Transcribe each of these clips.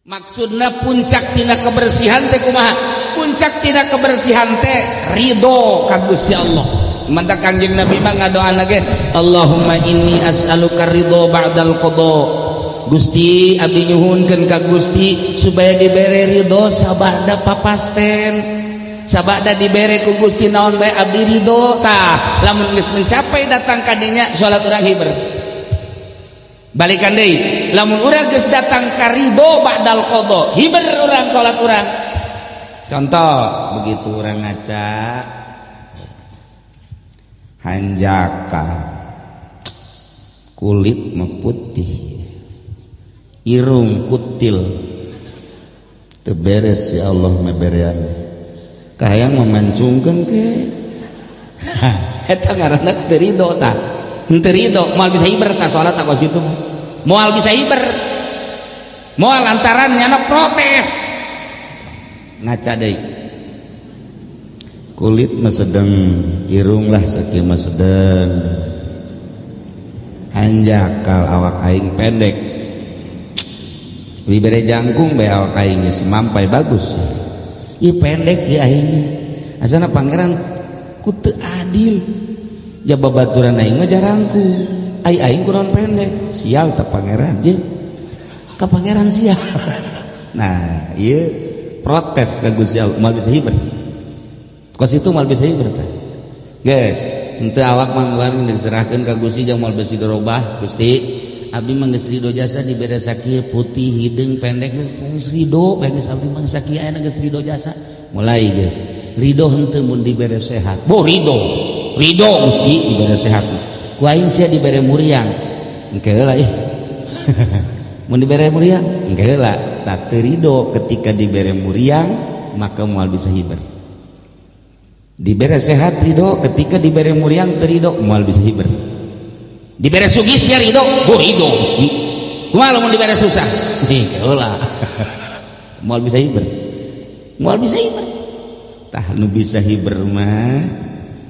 Maksudna puncak tina kebersihan teh kumaha? Puncak tina kebersihan teh ridho ka Gusti Allah. Mantak Kanjeng Nabi mah ngadoana ge, Allahumma inni as'aluka ridho ba'dal qada. Gusti, abdi nyuhunkeun ka Gusti supaya dibere ridho sabada papasten. Sabada dibere ku Gusti naon bae abdi ridho. Tah, lamun geus mencapai datang ka dinya, salat urang hiber. Balikan deui, lamun urang geus datang ka ridho ba'dal qada, hiber urang salat urang. Contoh, begitu urang ngaca, hanjakal kulit mah putih, irung kutil, teu beres ya Allah meberean, kahayang memancungkeun ke eta ngaranna teu ridho. Tah, henteu ridho moal bisa hiber. Tah, salat kos kitu moal bisa hiber, moal, lantaran nyana protes. Ngaca deui, kulit mah sedeng, irung lah sakieu mah sedeng, hanjakal awak aing pendek, dibere jangkung bae awak aing geus mampai bagus. Ieu pendek di aing, asana pangeran ku teu adil, ja babaturan aing mah jarangku, ai aing kunaon pendek, sial teh pangeran je ka pangeran sial. Nah, ieu protes ka Gusti Allah moal bisa hiber. Kos itu moal bisa hiber teh, guys. Henteu, awak mah diserahkeun ka Gusti jeung moal besi dirobah. Gusti, abdi mah geus ridho jasa dibere sakieu, putih, hideung, pendek, geus ridho bae geus. Abdi mah sakieu aya geus ridho jasa. Mulai geus ridho henteu mun dibere sehat? Bo ridho, ridho Gusti dibere sehat. Ku aing sia dibere muriang, engke heula ih. Mun dibere muriang, engke heula. Tah, teu ridho ketika dibere muriang, maka moal bisa hiber. Dibere sehat ridho, ketika dibere muriang teu ridho, moal bisa hiber. Dibere sugih sia ridho? Bo ridho Gusti. Kumaha lamun dibere susah? Ih, heula, moal bisa hiber, moal bisa hiber. Tah, nu bisa hiber mah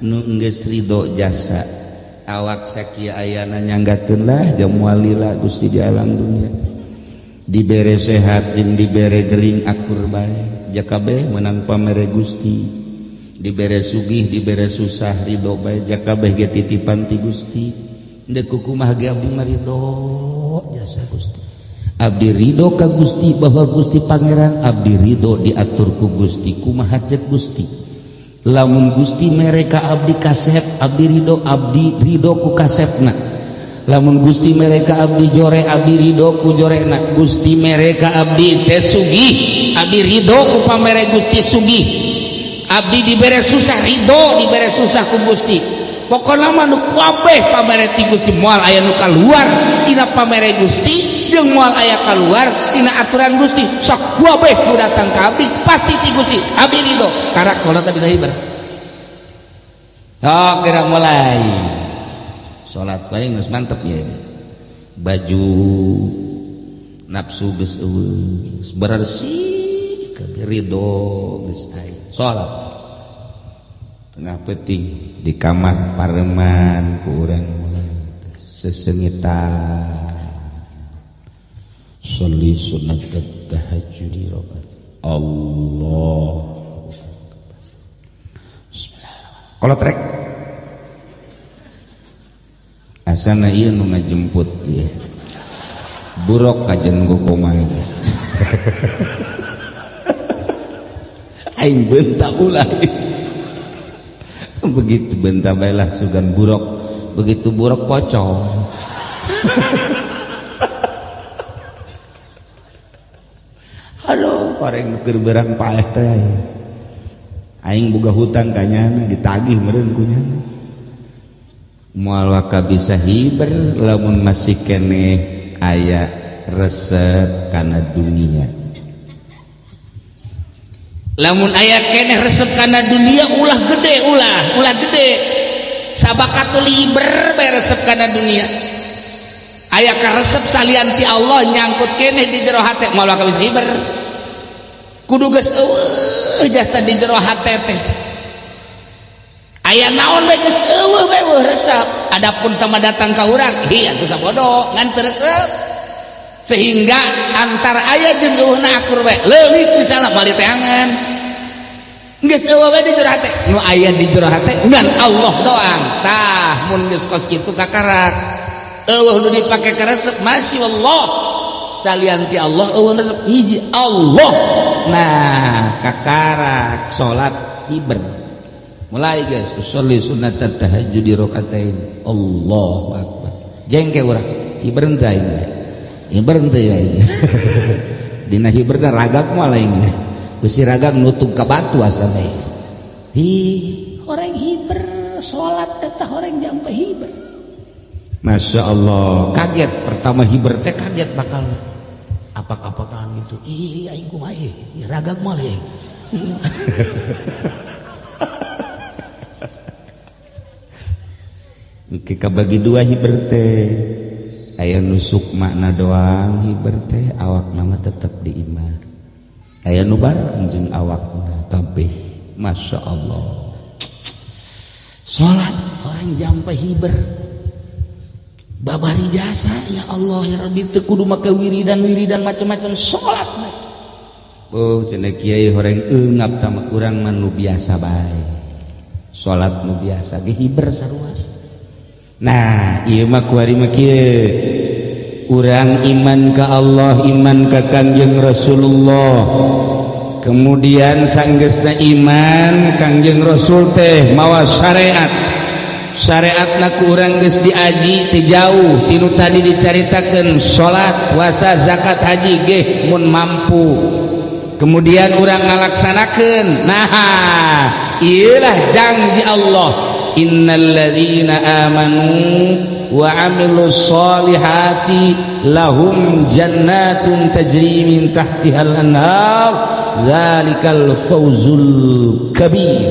nu geus ridho jasa. Awak sakieu ayana nyanggakeun lah jam moal lila Gusti di alam dunia, dibere sehat jeung dibere gering akur bae, jakabeh menang pamere Gusti. Dibere sugih, dibere susah, ridho bae, jakabeh ge titipan ti Gusti. Deuk kumaha ge abdi mah ridho jasa Gusti. Abdi ridho ka Gusti bahwa Gusti Pangeran, abdi ridho diatur ku Gusti, kumaha cek Gusti. Lamun Gusti mereka abdi kasep, abdi ridho, abdi ridho ku kasepna. Lamun Gusti mereka abdi jore, abdi ridho ku jorena. Gusti mereka abdi teh sugih, abdi ridho ku pamere Gusti sugih. Abdi dibere susah, ridho dibere susah ku Gusti. Pokokna mah nu kabeh pamere ti Gusti, moal aya nu kaluar tina pamere Gusti jeung moal aya kaluar tina aturan Gusti. Sok kabeh nu datang ka abdi pasti ti Gusti, abdi ridho. Karak salat bisa hiber. Oh, kira mulai salat paling geus mantep ya, baju nafsu geus eueuh, bersih kabeh, ridho geus aya. Salat tengah peting di kamar pareman ku urang, mulai sesengitan, sholli sunat tahajjudi rokat, Allah. Kalau trek asana ieu nu ngajemput ieu buruk kajen kumaha, aing bentak ulah. Begitu bentak bae sugan buruk, begitu buruk pocong. Aduh, orang keur berang paeh teh aing boga hutang ka nyana, ditagih meureun ku nyana. Moal waka bisa hiber lamun masih keneh aya resep kana dunia. Lamun aya keneh resep kana dunia, ulah gede, ulah ulah gede, sabakatul hiber bae resep kana dunia. Aya karesep salian ti Allah nyangkut keneh di jero hate, moal waka bisa hiber. Kudu geus eueuh jasa di jero hate teh, aya naon bae geus eueuh bae, eueuh resep. Adapun tama datang ka urang, hi atuh sabodo ngan teu resep. Sehingga antara aya jeung eueuhna akur bae. Leuwih misalna bali teangan. Geus eueuh bae di jero hate. Nu aya di jero hate ngan Allah doang. Tah mun geus kos kitu kakarak. Eueuh nu dipake karesep masya Allah. Salian ti Allah eueuh resep hiji Allah. Nah, kakarak salat hiber. Mulai guys, usolli sunnat tahajud di rakaatain. Allahu akbar. Jengke urang hiber teh ini. Hiber teh ya ini. Dina hiberna ragak mah lain. Besi ragak nutug ka batu asa bae. Hi, orang hiber salat eta orang jampe hiber. Masya Allah, kaget pertama hiber teh kaget bakal apak-apakan gitu. Ih, aing kumaha ieu? Ragak mah ieu. Kita bagi dua hiber teh. Aya nusuk makna doang hiber teh awak nama tetep di imah. Aya nu bareng jeung awakna kabeh. Masya Allah. Salat orang jampe hiber. Babari jasa ya Allah ya Rabbi teu kudu make wiridan-wiridan macam-macam salat. Oh cenah kiai horeng eungap ta mah urang mah nu biasa bae. Salat nu biasa ge hiber sarua. Nah, ieu mah kuari mah kieu. Urang iman ka Allah, iman ka Kangjeng Rasulullah. Kemudian sanggeusna iman Kangjeng Rasul teh mawa syariat. Syariatna ku urang geus diaji teu jauh tinu tadi dicaritakeun salat, puasa, zakat, haji ge mun mampu. Kemudian urang ngalaksanakeun. Nah, ieulah janji Allah. Innalladzina amanu wa amilus solihati lahum jannatun tajri min tahtihal anhar dzalikal fawzul kabir.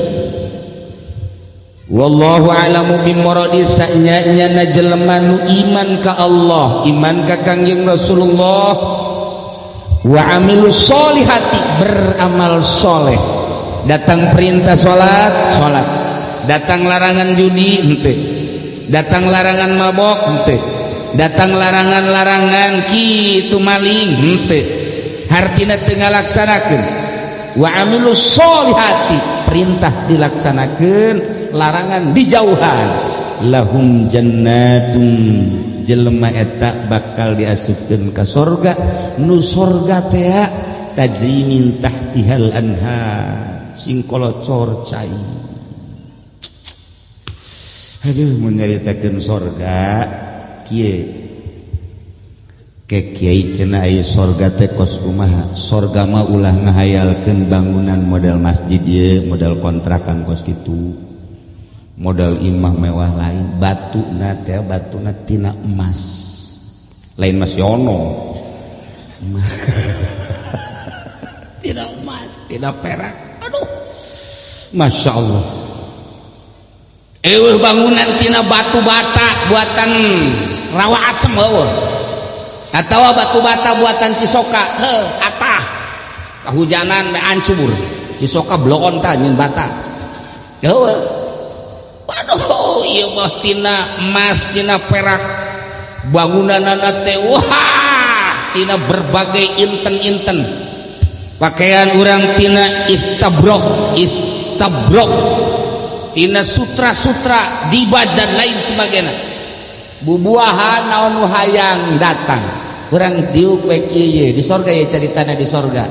Wallahu a'lamu bimuradi sanya-nyana jelema nu iman ka Allah, iman ka Kangjeng Rasulullah, wa amilus solihati beramal soleh. Datang perintah salat, salat. Datang larangan judi henteu, datang larangan mabok henteu, datang larangan-larangan kitu maling henteu, hartina teu ngalaksanakeun. Wa amilus solihati perintah dilaksanakeun, larangan dijauhan. Lahum jannatun jelema eta bakal diasupkeun ka sorga, nu sorga teh tajri min tahtihal anhar, sing kolocor cai. Aduh mun nyaritakeun sorga kieu ke kiai cenah aya sorga teh kos kumaha. Sorga mah ulah ngahayalkeun bangunan model masjid ieu, model kontrakan kos kitu, model imah mewah lain. Batuna teh batuna tina emas, lain Mas Yono. Tina emas, tina perak. Aduh, Masya Allah. Eueuh bangunan tina batu bata buatan rawa asem eueuh, atawa batu bata buatan Cisoka, heuh atah kahujanan me ancur Cisoka bloon tah nyeun bata. Eueuh, waduh ieu mah tina emas, tina perak, bangunanana teh wah tina berbagai inten-inten. Pakaian urang tina istabrok, istabrok, tina sutra-sutra dibad dan lain sebagainya. Bubuahan naon nu hayang datang. Urang diuk we kieu di sorga ya, caritana di sorga.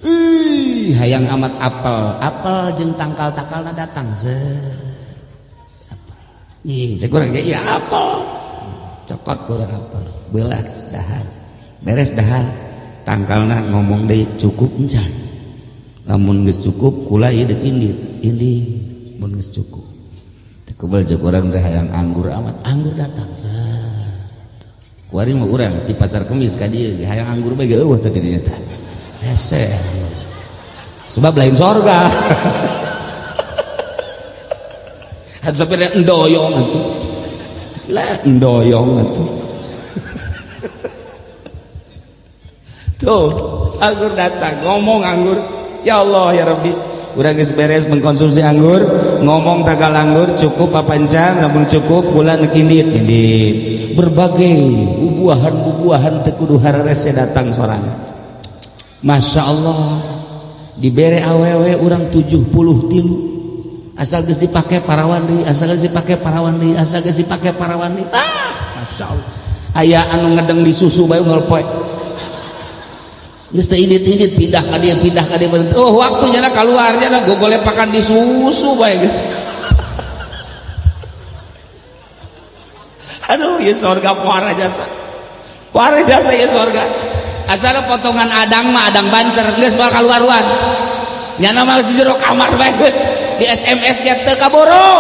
Ih, hayang amat apel, apel jeung tangkal-tangkalna datang. Apel. Ih, sakurang ge ieu apel. Cokot kurang apel, belah dahar. Beres dahar, tangkalna ngomong deui cukup encan. Lamun geus cukup kula ieu deuk indit, indit mun geus cukup. Teu kebel jeung urang teh hayang anggur amat, anggur datang. Kuari mah urang di pasar Kemis ka dieu hayang anggur bae ge eueuh teh di dinya teh. Hese. Sebab lain sorga. Sampai endoyong atuh. Lah endoyong atuh. Tuh, anggur datang, ngomong anggur. Ya Allah ya Rabbi, urang geus beres mengkonsumsi anggur, Ngomong tagalanggur cukup apa encan, lamun cukup kula nek indit indit. Berbagai bubuahan-bubuahan teu kudu hararese datang sorangan. Masya Allah, dibere awewe urang 73, asal geus dipake parawan deui, asal geus dipake parawan deui, asal geus dipake parawan deui. Ah, Masya Allah, aya anu ngedeng di susu bae unggal poe. Geus teu indit-indit, pindah ka dieu, pindah ka dieu. Oh, waktunya na kaluarnya na gogolepakan di susu bae geus. Aduh, ieu sorga puara jasa. Puara jasa ieu sorga. Asal potongan adang mah adang banser geus bakal kaluaruan. Nyana mah di jero kamar bae geus. Di SMS ge teu kaburu.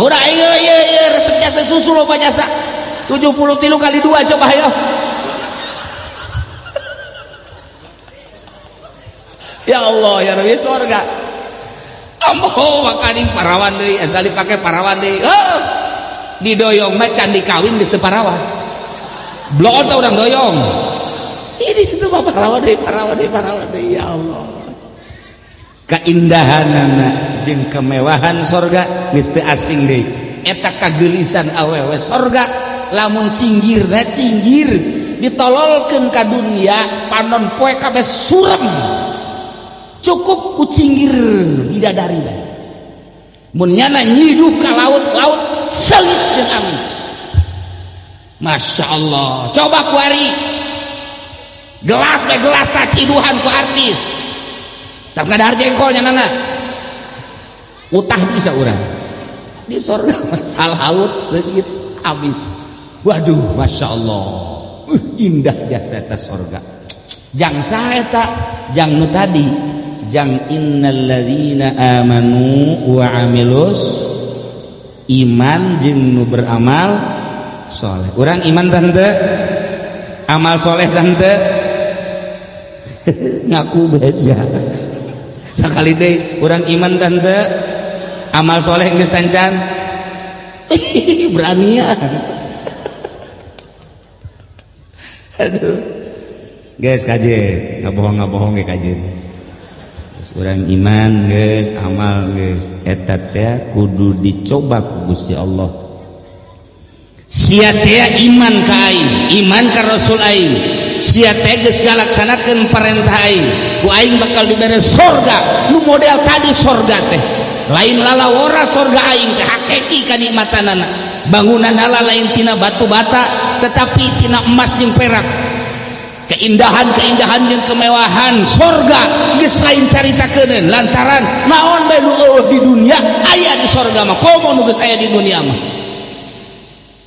Udah ieu ieu ieu resep jasa susu loba jasa. 73 kali 2 coba ayo. Ya Allah ya Rabbi sorga. Ambo makaning parawan deui, asal dipake parawan deui. Oh, didoyong mah can dikawin geus teu parawan. Bloon tah urang doyong. Ini itu mah parawan deui, parawan deui, parawan deui, ya Allah. Keindahanana jeung kemewahan sorga geus teu asing deui. Eta kageulisan awewe sorga lamun cinggirna cinggir ditololkeun ka dunia panon poe kabeh surem. Cukup ku cinggir bidadari bae. Mun nyana nyiduh ka laut, laut seungit jeung amis. Masya Allah. Coba kuari gelas bae gelas tak ciduhan ku artis. Tas ngadahar jengkol nyanana. Utah bisa urang. Di sorga masalah laut seungit amis. Waduh, Masya Allah. Indah jasa eta sorga. Jang saha eta? Jang nu tadi. Jang innalladzina amanu wa amilus, iman jeung nu beramal soleh. Urang iman tante, amal soleh tante. Ngaku beja. Sakali deui urang iman tante, amal soleh geus tancan. Beranian. Aduh. Guys kaje, ngabohong-ngabohong ge kaje. Urang iman geus, amal geus, eta teh kudu dicoba ku Gusti Allah. Sia teh iman ka aing, iman ka Rasul aing. Sia teh geus ngalaksanakeun parentah aing. Ku aing bakal dibere sorga. Nu model tadi sorga teh. Lain lalawora sorga aing teh hakiki kanikmatanana. Bangunanana lain tina batu bata, tetapi tina emas jeung perak. Keindahan-keindahan jeung kemewahan sorga geus lain caritakeun lantaran naon bae nu eueuh di dunia aya di sorga mah. Komo nu geus aya di dunia mah.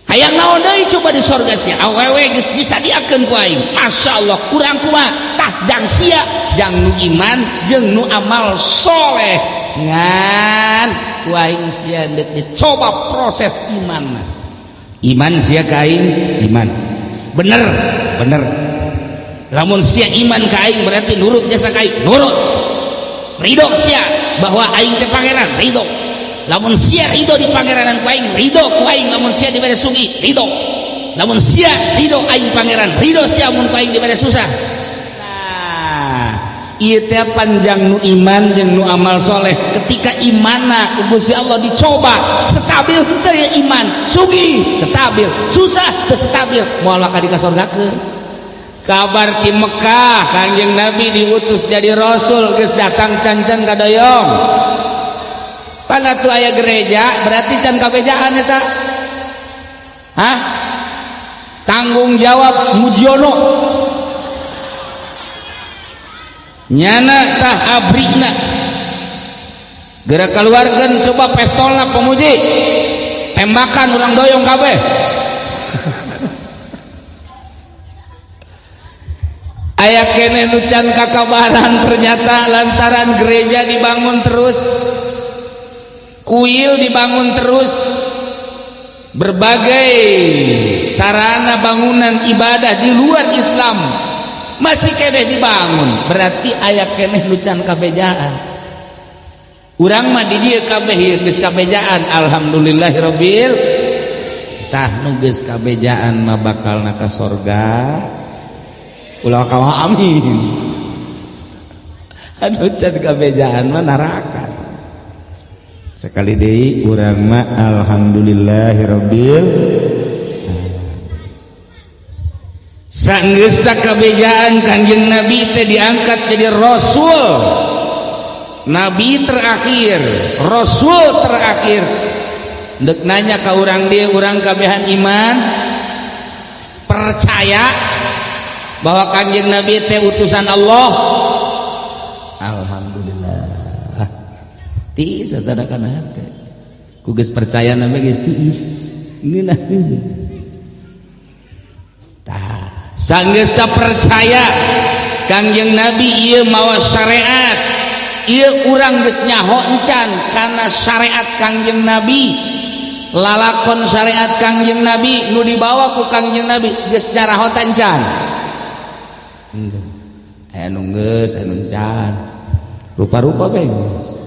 Hayang naon deui coba di sorga sia awewe geus disadiakeun ku aing. Masya Allah, kurang kumaha tah jang sia jang nu iman jeung nu amal soleh. Ngan ku aing sia deuk dicoba proses iman. Iman sia ka aing iman. Bener, bener. Lamun sia iman ka aing berarti nurut jasa ka aing, nurut. Ridho sia bahwa aing teh pangeran, ridho. Lamun sia ridho di pangeranan ku aing, ridho ku aing. Lamun sia dibere sugih, ridho. Lamun sia ridho aing pangeran, ridho sia mun ku aing dibere susah. Nah, ieu teh panjang nu iman jeung nu amal soleh. Ketika imanna ku Gusti Allah dicoba, stabil teu ya iman, sugih stabil, susah teu stabil, moal bakal dikasorgakeun. Kabar di Mekah Kangjeng Nabi diutus jadi rasul geus datang can-can kadoyong. Pana tuh aya gereja berarti can kabejaan eta. Hah? Tanggung jawab Mujiono. Nyana tah abrina. Geura kaluarkeun coba pestolna pemuji. Tembakan urang doyong kabeh. Aya keneh nu can kakabaran ternyata lantaran gereja dibangun terus, kuil dibangun terus, berbagai sarana bangunan ibadah di luar Islam masih keneh dibangun, berarti aya keneh nu can kabejaan. Urang mah di dieu kabeh geus kabejaan, alhamdulillahirabbil. Tah nu geus kabejaan mah bakalna ka sorga. Ulah kawa amin. Anu can kabejaan mah neraka. Sekali deui urang mah alhamdulillahirabbil. Sanggeus kabejaan Kanjeng Nabi teh diangkat jadi rasul, nabi terakhir, rasul terakhir. Dek nanya ka urang dia, urang kabehan iman percaya bahwa Kanjeng Nabi teh utusan Allah. Alhamdulillah. Tiis sasadakan hate. Ku geus percaya nabi geus tiis. Ngeunaheun. Tah, sanggeus ta percaya Kanjeng Nabi ieu mawa syariat. Ieu urang geus nyaho encan kana syariat Kanjeng Nabi. Lalakon syariat Kanjeng Nabi nu dibawa ku Kanjeng Nabi geus nyarahotan encan. Henteu. Aya nu geus, aya nu encan. Rupa-rupa bae geus.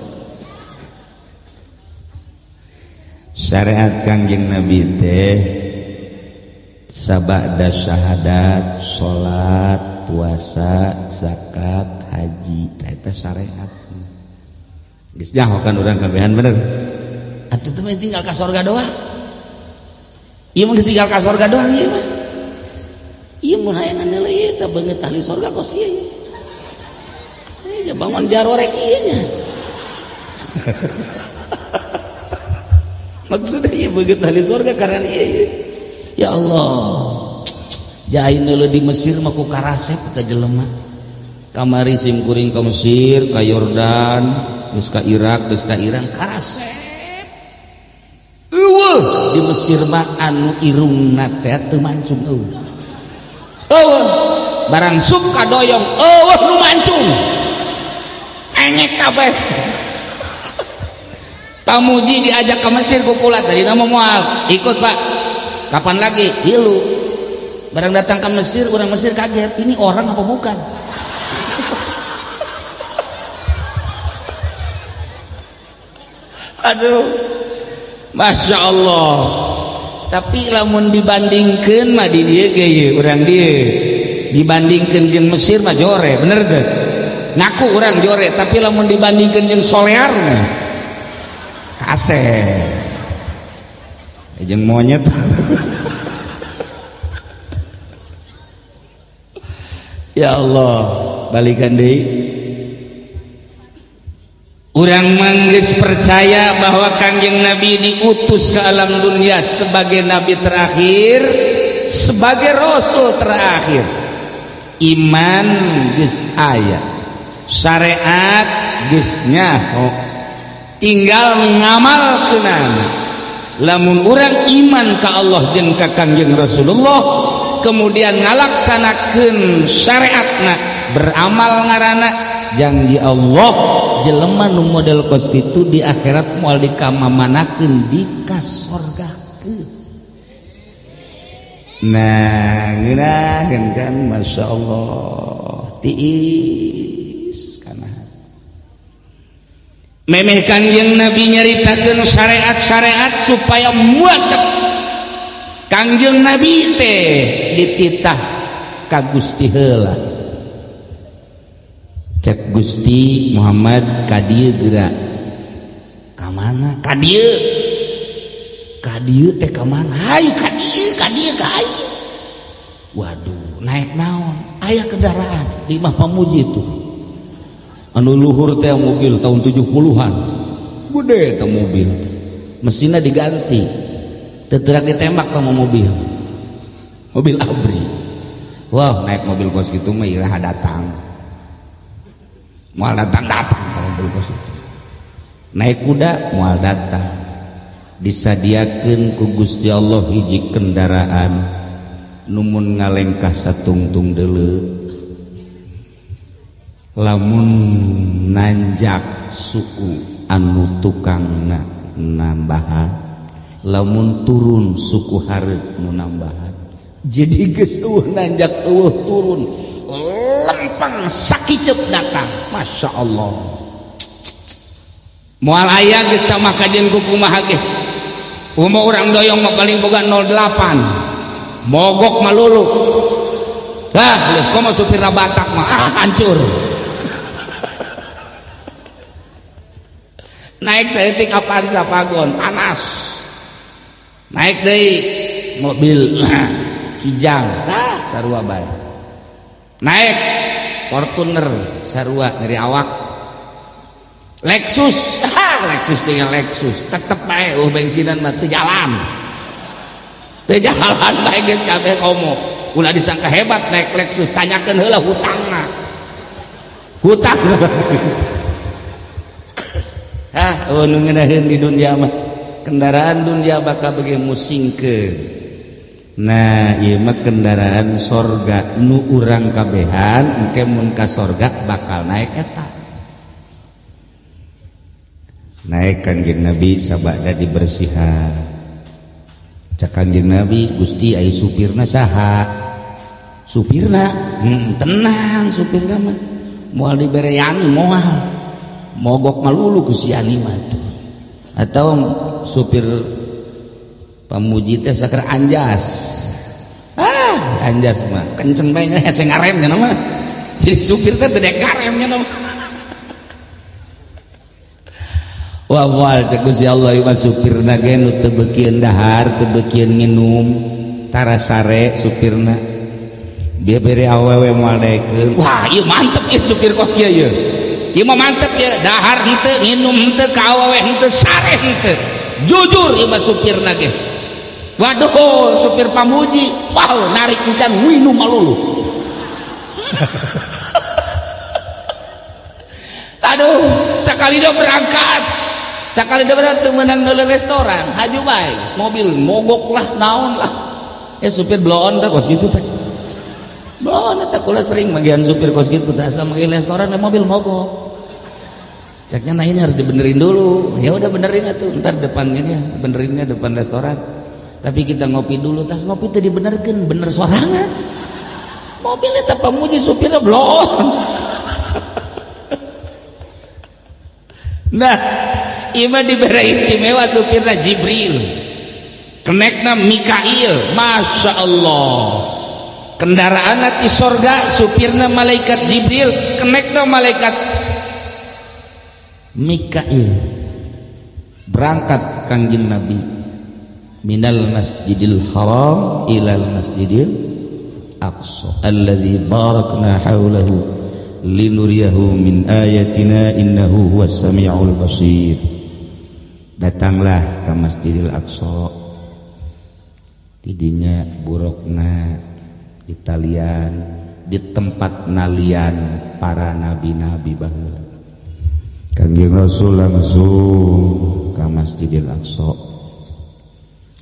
Syariat Kanjeng Nabi teh sabada syahadat, salat, puasa, zakat, haji, eta syariat. Geus nyaho kan urang kabehan bener. Atuh teh tinggal ka sorga doang. Ieu mah geus tinggal ka sorga doang ieu mah. Ieu mun hayang nilai ieu teh beungeut ahli sorga kos ieu. Eh bangun jarorek ieu nya. Maksudnya ieu beungeut ahli sorga karena ieu. Ya Allah. Jain deuleu di Mesir mah ku karasep ka jelema. Kamari sim kuring ka Mesir, ka Yordan, geus ka Irak, geus ka Iran karasep. Eueuh di Mesir mah anu irungna teh teu mancung eueuh. Eueuh barang sup kadoyong eueuh nu mancung. Engek kabeh. Pamuji diajak ke Mesir ku kula tadi nama moal ikut Pak. Kapan lagi? Hilu. Barang datang ke Mesir, orang Mesir kaget, ini orang apa bukan? Aduh. Masya Allah. Tapi lamun dibandingkeun mah di dieu ge ieu urang dieu. Dibandingkeun jeung Mesir mah jore, bener teu? Ngaku urang jore, tapi lamun dibandingkeun jeung Solear mah kasep. Jeung monyet. Ya Allah, balikan deui. Urang manggeus percaya bahwa Kanjeng Nabi diutus ke alam dunia sebagai nabi terakhir, sebagai rasul terakhir. Iman geus aya, syariat geus nyaho, tinggal ngamalkeunana. Lamun urang iman ka Allah jeung ka Kanjeng Rasulullah, kemudian ngalaksanakeun syariatna, beramal ngaranna, janji Allah jelema nu model kos kitu di akhirat moal dikamamanakeun, dikasorgakeun. Nah, ngeunaheun kan Masya Allah tiis kana hati. Memeh Kangjeng Nabi nyaritakeun syariat-syariat supaya muatep. Kangjeng Nabi teh dititah ka Gusti heula. Cek Gusti Muhammad ka dieu geura. Ka mana? Ka dieu. Ka dieu teh ka mana? Hayu ka dieu, ka dieu ka hayu. Waduh, naik naon? Aya kendaraan di Imah Pamuji tuh. Anu luhur teh mobil tahun 70-an. Gede teh mobil teh. Mesinnya diganti. Teu teurak ditembak sama mobil. Mobil ABRI. Wah, naik mobil kos kitu mah iraha datang. Moal datang-datang mobil kos itu. Naik kuda moal datang. Disadiakeun ku Gusti Allah hiji kendaraan numun ngalengkah satungtung deuleu. Lamun nanjak suku anu tukangna nambahan, lamun turun suku hareup nu nambahan. Jadi geus eueuh nanjak eueuh turun, lempeng sakiceup datang. Masya Allah. Moal aya geus tamah kajeun ku kumaha ge. Umur urang doyong mah paling boga 08. Mogok malulu. Lah, geus komo supirna Batak mah ah, hancur. Naik saeutik Avanza Pagon panas. Naik deui mobil Kijang, ah sarua bae. Naik Fortuner sarua nyeri awak. Lexus, Lexus tinggal Lexus, tetep bae bensinan mah teu jalan. Teu jalan bae geus kabeh komo. Ulah disangka hebat naik Lexus, tanyakeun heula hutangna. Hutang. Hah, oh nu ngeunaheun di dunia mah. Kendaraan dunia bakal bege musingkeun. Nah, ieu mah kendaraan sorga nu urang kabehan engke mun ka sorga bakal naik eta. Naik Kangjeng Nabi sabada dibersihan. Cak Kangjeng Nabi, Gusti ai supirna saha? Supirna, tenang supirna mah. Moal dibere yani moal. Mogok malulu ku si yani mah tuh. Atau supir pamuji teh saker anjas. Ah, anjas mah kenceng bae hese ngarem nya mah. Jadi supir teh teu dek ngarem nya mah. Wah moal cek Gusti Allah ieu mah supirna ge nu teu beukieun dahar, teu beukieun nginum, tara sare supirna. Dia bere awewe moal daekeun. Wah, ieu mantep ieu supir kos ieu ieu. Ieu mah mantep ieu, dahar henteu, nginum henteu, ka awewe henteu, sare henteu. Jujur ieu mah supirna ge. Waduh, supir pamuji, wow, narik encan minum malulu. Aduh, sekali dia berangkat. Sekali dia berangkat menang ngeuleuh restoran, haju bae, mobil mogok lah, naon lah. Supir bloon teh kos kitu teh. Bloon teh kula sering magian supir kos kitu teh, asal magi restoran mobil mogok. Ceknya nah ini harus dibenerin dulu. Ya udah benerin atuh, ntar depan ini ya, benerinnya depan restoran. Tapi kita ngopi dulu, tas ngopi teh dibenerkeun, bener sorangan. Mobilnya teh pamuji supirnya bloon. Nah, ieu mah dibere istimewa supirna Jibril. Kenekna Mikail, Masya Allah. Kendaraan ti sorga supirna malaikat Jibril, kenekna malaikat Mikail. Berangkat Kangjeng Nabi minal Masjidil Haram ilal Masjidil Aqsa alladzi barakna haulahu linuriyahu min ayatina innahu huwas samiul basir. Datanglah ke Masjidil Aqsa, tidinya burukna di talian, di tempat nalian para nabi-nabi baheula. Kangjeng Rasul langsung ke Masjidil Aqsa,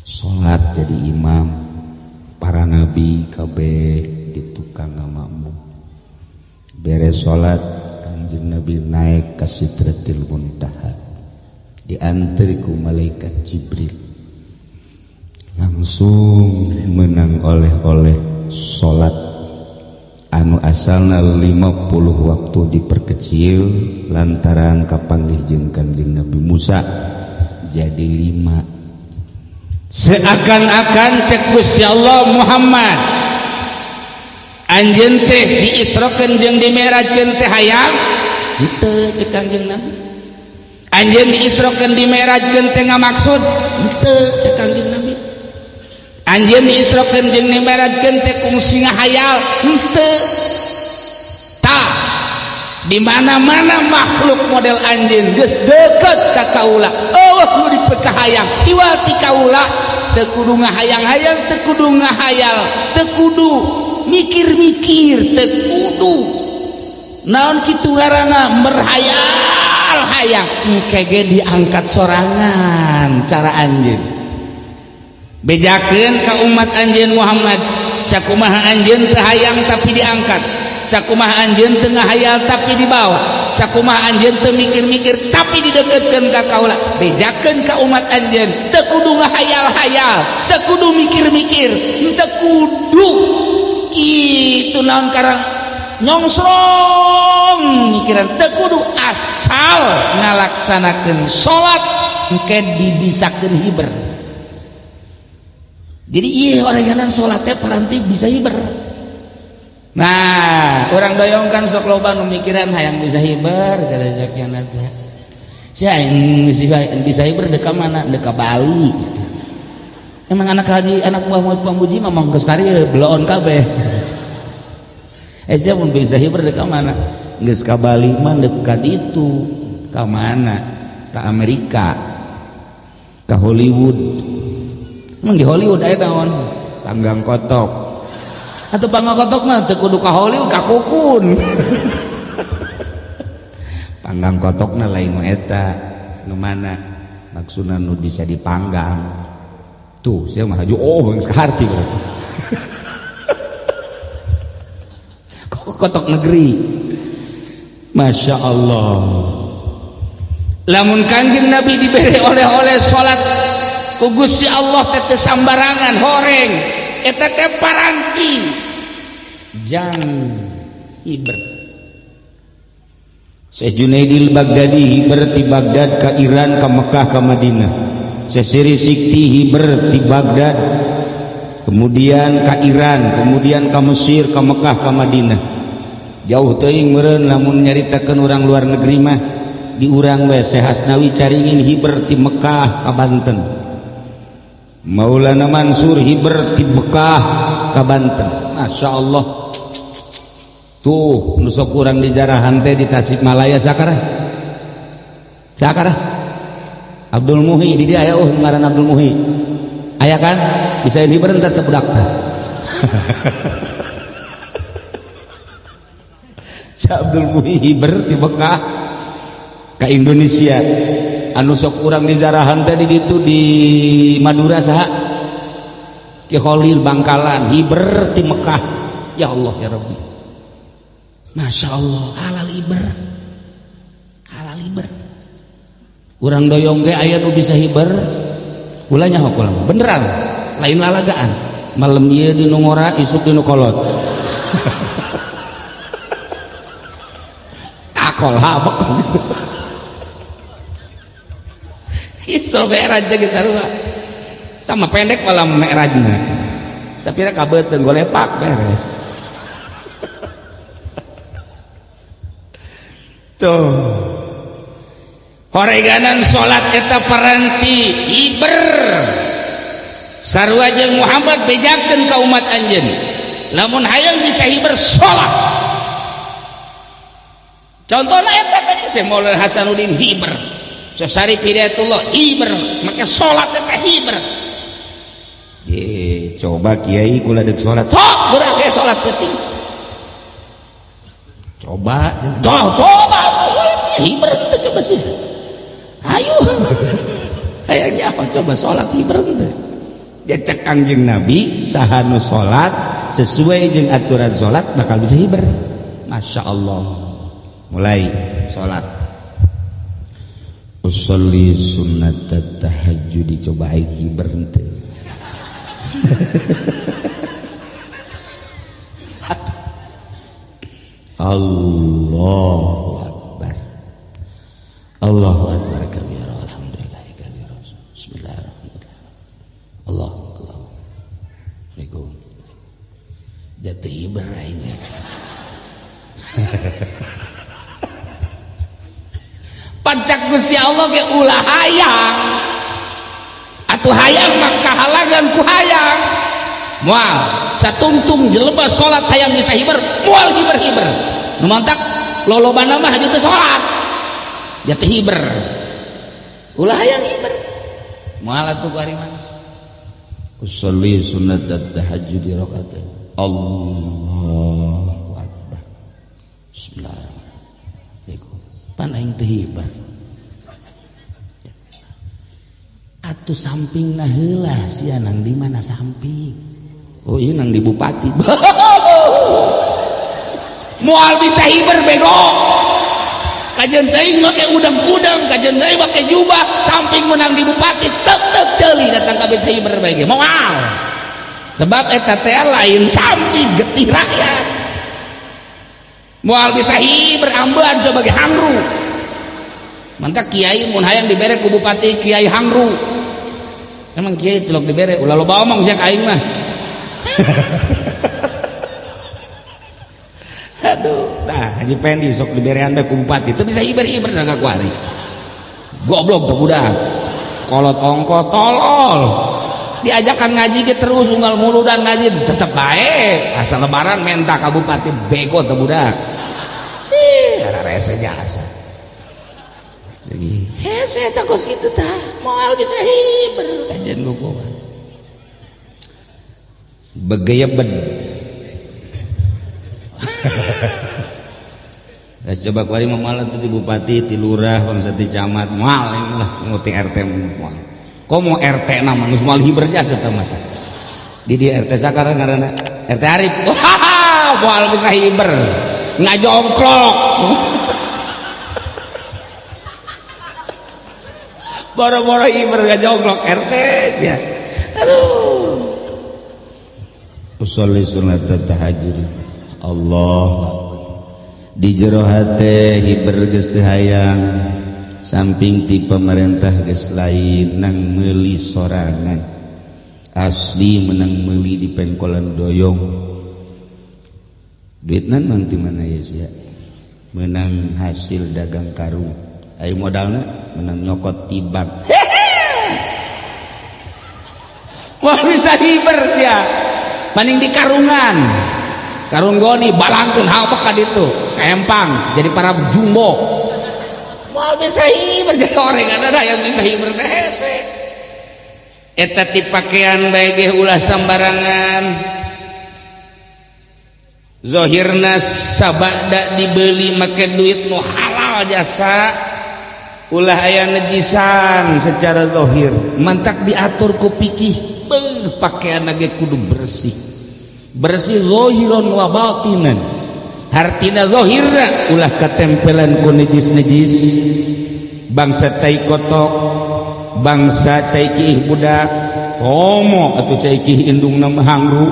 salat jadi imam, para nabi kabeh di tukang ngamakmum. Beres salat Kangjeng Nabi naik ke Sidratil Muntaha, diantar ku malaikat Jibril, langsung menang oleh-oleh salat anu asalna 50 waktu diperkecil lantaran kapanggih jeung Kangjeng Nabi Musa jadi 5. Seakan-akan cek Gusti Allah Muhammad anjeun teh diisrokeun jeung dimi'rajkeun teh hayang henteu cek Kangjeng Nabi. Anjeun diisrokeun dimi'rajkeun teh ngamaksud henteu cek Kangjeng Nabi. Anjeun diisrokeun jeung dimi'rajkeun teh kungsi ngahayal henteu. Tah di mana-mana makhluk model anjeun geus deukeut ka kaula, eueuh nu dipekahayang iwal ti kaula, teu kudu ngahayang-hayang, teu kudu ngahayal, teu kudu mikir-mikir, teu kudu naon kitu ngaranna merhayal hayang engke ge diangkat sorangan cara anjeun. Bejakeun ka umat anjeun Muhammad, sakumaha anjeun teu hayang tapi diangkat, sakumaha anjeun teu ngahayal tapi dibawa, sakumaha anjeun teu mikir-mikir tapi dideukeutkeun ka kaula. Bejakeun ka umat anjeun teu kudu ngahayal-hayal, teu kudu mikir-mikir, teu kudu kitu naon karang nyongsrong mikiran, teu kudu asal ngalaksanakeun salat engke dibisakeun hiber. Jadi iya orang jalan salatnya paranti bisa hiber. Nah, orang doyong kan sok loba nu mikiran hayang bisa hiber jalajeknya teh. Sia bisa hiber deka mana? Deka Bali. Emang anak haji, anak Muhammad Pamuji mah mah geus karieu beloon kabeh. Sia mun bisa hiber deka mana? Geus ka Bali mah dekat itu. Ka mana? Ka Amerika. Ka Hollywood. Emang di Hollywood aya naon? Panggang kotok. Atau panggang kotok mah teu kudu ka Hollywood, ka kukun. Panggang kotokna lain nu eta. Nu mana? Maksudna nu bisa dipanggang. Tuh, saya mah haju oh geus kaharti berarti. Kotok negeri. Masya Allah. Lamun Kanjeng Nabi diberi oleh-oleh salat ku Gusti Allah teh teu sambarangan horeng eta teh paranti jang hiber. Syekh Junaidil Baghdadi hiber ti Baghdad ka Iran ka Mekah ka Madinah. Syekh Siri Sikti hiber ti Baghdad kemudian ka Iran kemudian ka Mesir ka Mekah ka Madinah. Jauh teuing meureun lamun nyaritakeun urang luar negeri mah di urang we Syekh Hasnawi caringin hiber ti Mekah ka Banten. Maulana Mansur hiber ti Mekah ka Banten. Masya Allah. Tuh nu sok urang di jarahan teh di Tasikmalaya sakarah. Sakarah. Abdul Muhi di dia aya ngaran Abdul Muhi. Aya kan? Bisa hiber entar teu budak teh. Abdul Muhi hiber ti Mekah ka Indonesia. Anu sok urang di jarahan tadi ditu di Madura saha? Ki Khalil Bangkalan hiber ti Mekah. Ya Allah ya Rabbi. Masya Allah, halal hiber. Halal hiber. Urang doyong ge aya nu bisa hiber. Ulah nyaho kula beneran, lain lalagaan. Malem ieu di nu ngora, isuk di nu kolot. Takol habek gitu. Iso mi'raj ge sarua. Tah mah pendek malam mi'rajna. Sapira kabeuteung golepak beres. Tuh. Horeganan salat eta paranti hiber. Sarua jeung Muhammad bejakeun ka umat anjeun. Lamun hayang bisa hiber salat. Contohna eta tadi Syekh Maulana Hasanuddin hiber. Syekh Syarif Hidayatullah hiber, maka salat eta hiber. Ye, coba kiai kula deuk salat. Sok geura ge salat penting. Coba, coba salat sih hiber teu coba sih. Ayo. Hayangnya apa coba salat hiber teu. Dia cek Kangjeng Nabi saha nu salat sesuai jeung aturan salat bakal bisa hiber. Masya Allah. Mulai salat. Usolli sunnat tahajud dicoba aing hiber henteu. Allahu akbar. Allahu akbar kabira alhamdulillah kabira. Bismillahirrahmanirrahim. Allah Allah. Assalamualaikum. Jatuh hiber aing. Pancak Gusti Allah ge ulah hayang. Atuh hayang mah kahalangan ku hayang. Moal satungtung jelema salat hayang bisa hiber, moal hiber-hiber. Nu mantak lolobana mah haju teu salat. Jatuh hiber. Ulah hayang hiber. Moal atuh ku ari manis. Usolli sunnat tahajjud rakaatain. Allahu akbar. Bismillahirrahmanirrahim. Pan aing teu hiber. Atuh sampingna heula sia nang di mana samping? Oh iya nang di bupati. Moal bisa hiber bego. Kajeun teuing make udang-udang, kajeun teuing make jubah, samping menang di bupati tetep ceuli datang ka bisa hiber bae ge. Moal. Sebab eta teh lain samping getih rakyat. Moal bisa hiber ambean sebagai hangru. Mantap kiai mun hayang dibere ku bupati kiai hangru. Emang kiai tilok dibere ulah loba omong sia ka aing mah. Aduh, tah Haji Pendi sok diberean bae ku bupati teu bisa hiber-hiber da ka kuari. Goblok tuh budak. Sekolah tongko tolol. Diajakan ngaji ge terus unggal mulu dan ngaji tetep bae. Asal lebaran menta ka bupati bego tuh budak. Ih, rese jasa. Jadi, hese tah kos kitu tah, moal bisa hiber kajian gogoan. Begayeben. Nah, coba kuari mamalan tuh di bupati, di lurah, bangsa di camat, moal lah nguti RT moal. Kok mau RT nama geus moal hiber jasa teh mah. Di dia RT sakarang ngaranna RT Arif. Wah, moal bisa hiber. Ngajongklok. Boro-boro hiber ngajongklok RT sia. Aduh. Usolli sunat tahajud. Allah di jero hate hiber geus teu hayang samping ti pemerintah geus lain nang meuli sorangan asli menang meuli di pengkolan doyong duitna mang ti mana ye sia menang hasil dagang karung aya modalna menang nyokot tibang. Wah bisa hiber sia paning di karungan karung goni balangkeun hal ka ditu empang jadi para jumbo moal bisa hiber jadi orang ada yang bisa hiber teh hese eta ti pakaian bae ge ulah sambarangan zahirna sabada dibeli make duit nu halal jasa ulah aya nejisan secara zahir mantak diatur ku pikih beuh pakaian ge kudu bersih bersih zahiran wa batinan hartina zahirna ulah katempelan ku najis-najis bangsa tai kotok bangsa cai kiih budak homo atau cai kiih indungna mah hangru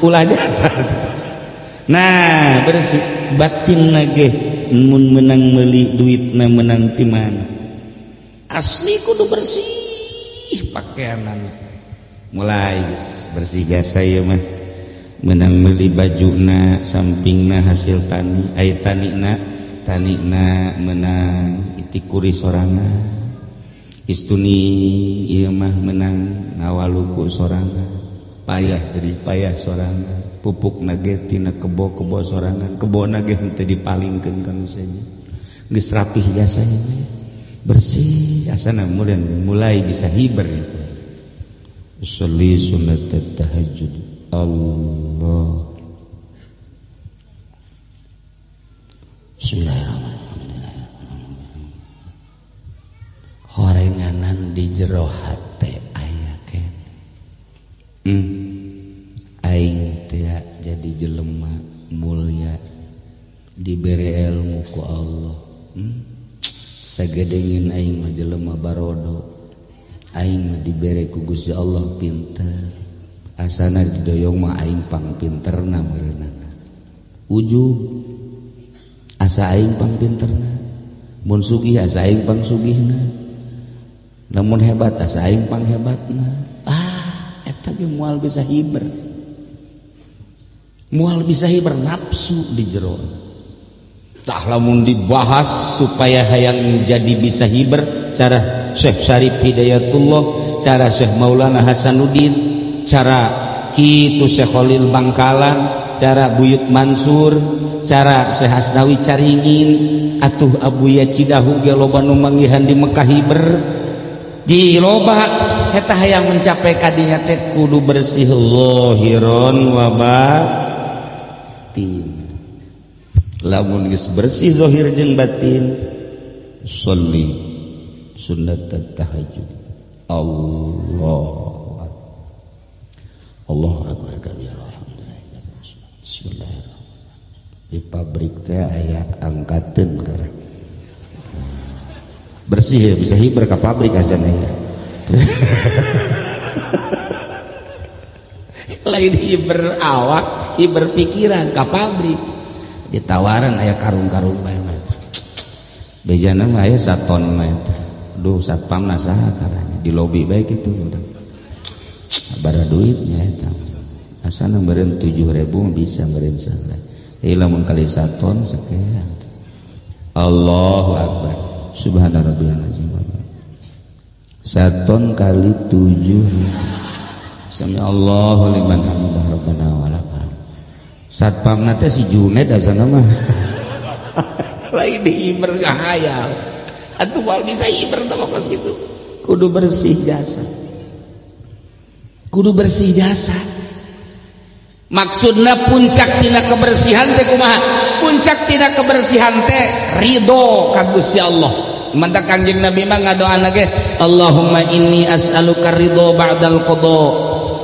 ulah jasa. Nah bersih batinna ge mun menang meuli duitna menang ti mana asli kudu bersih pakaianana mulai bersih jasa ieu mah menang beli bajuna sampingna hasil tani ay tanina tanina menang itikuri sorangan istuni ieu mah menang ngawaluku sorangan payah jadi payah sorangan pupuk nage tina kebo-kebo sorangan kebo nage henteu dipalingkeun kanu saja geus rapih jasa ieu bersih asana mulai bisa hiber. Usolli sunat tahajud. Allah. Bismillahirrahmanirrahim. Horenganan di jero hate aya keneh. Aing teh jadi jelema mulia dibere ilmu ku Allah. Sagedengin aing mah jelema barodo. Aing mah dibere ku Gusti Allah pinter. Asana didoyong mah aing pang pinterna meureunana. Ujub asa aing pang pinterna. Mun sugih asa aing pang sugihna. Lamun hebat asa aing pang hebatna. Ah, eta ge moal bisa hiber. Moal bisa hiber nafsu di jero. Tah lamun dibahas supaya hayang jadi bisa hiber cara Syekh Syarif Hidayatullah, cara Syekh Maulana Hasanuddin, cara kitu Syekh Khalil Bangkalan, cara Buyut Mansur, cara Syekh Asnawi Caringin, atuh Abuya Cidahu ge loba nu manggihan di Mekah hiber. Ji loba eta hayang mencapai kadinya teh kudu bersih zahiron wa batin. Lamun geus bersih zahir jeung batin, sholli sunat tahajud. Allah Allahu akbar kabir alhamdulillah. Bismillahirrahmanirrahim. Di pabrik teh aya angkateun karek. Bersih ya bisa hiber ka pabrik asana ya. Lain hiber awak, hiber pikiran ka pabrik. Ditawaran aya karung-karung bae mah. Bejana mah aya saton mah eta. Duh satpam na saha karanya di lobi bae kitu udah. Bara duitnya eta. Asana meureun 7.000 bisa meureun salah. Ieu lamun kali saton sekian. Allahu akbar. Subhana rabbiyal azim. Saton kali 7. Sami Allahu liman hamidah rabbana wa lakal. Satpamna teh si Juned asana mah. Lain diiber ngahayal. Atuh moal bisa iber teh kos kitu. Kudu bersih jasa. Kudu bersih jasa. Maksudna puncak tina kebersihan teh kumaha? Puncak tina kebersihan teh ridho ka Gusti Allah. Mantak Kangjeng Nabi mah ngadoana ge Allahumma inni as'aluka ridho ba'dal qada.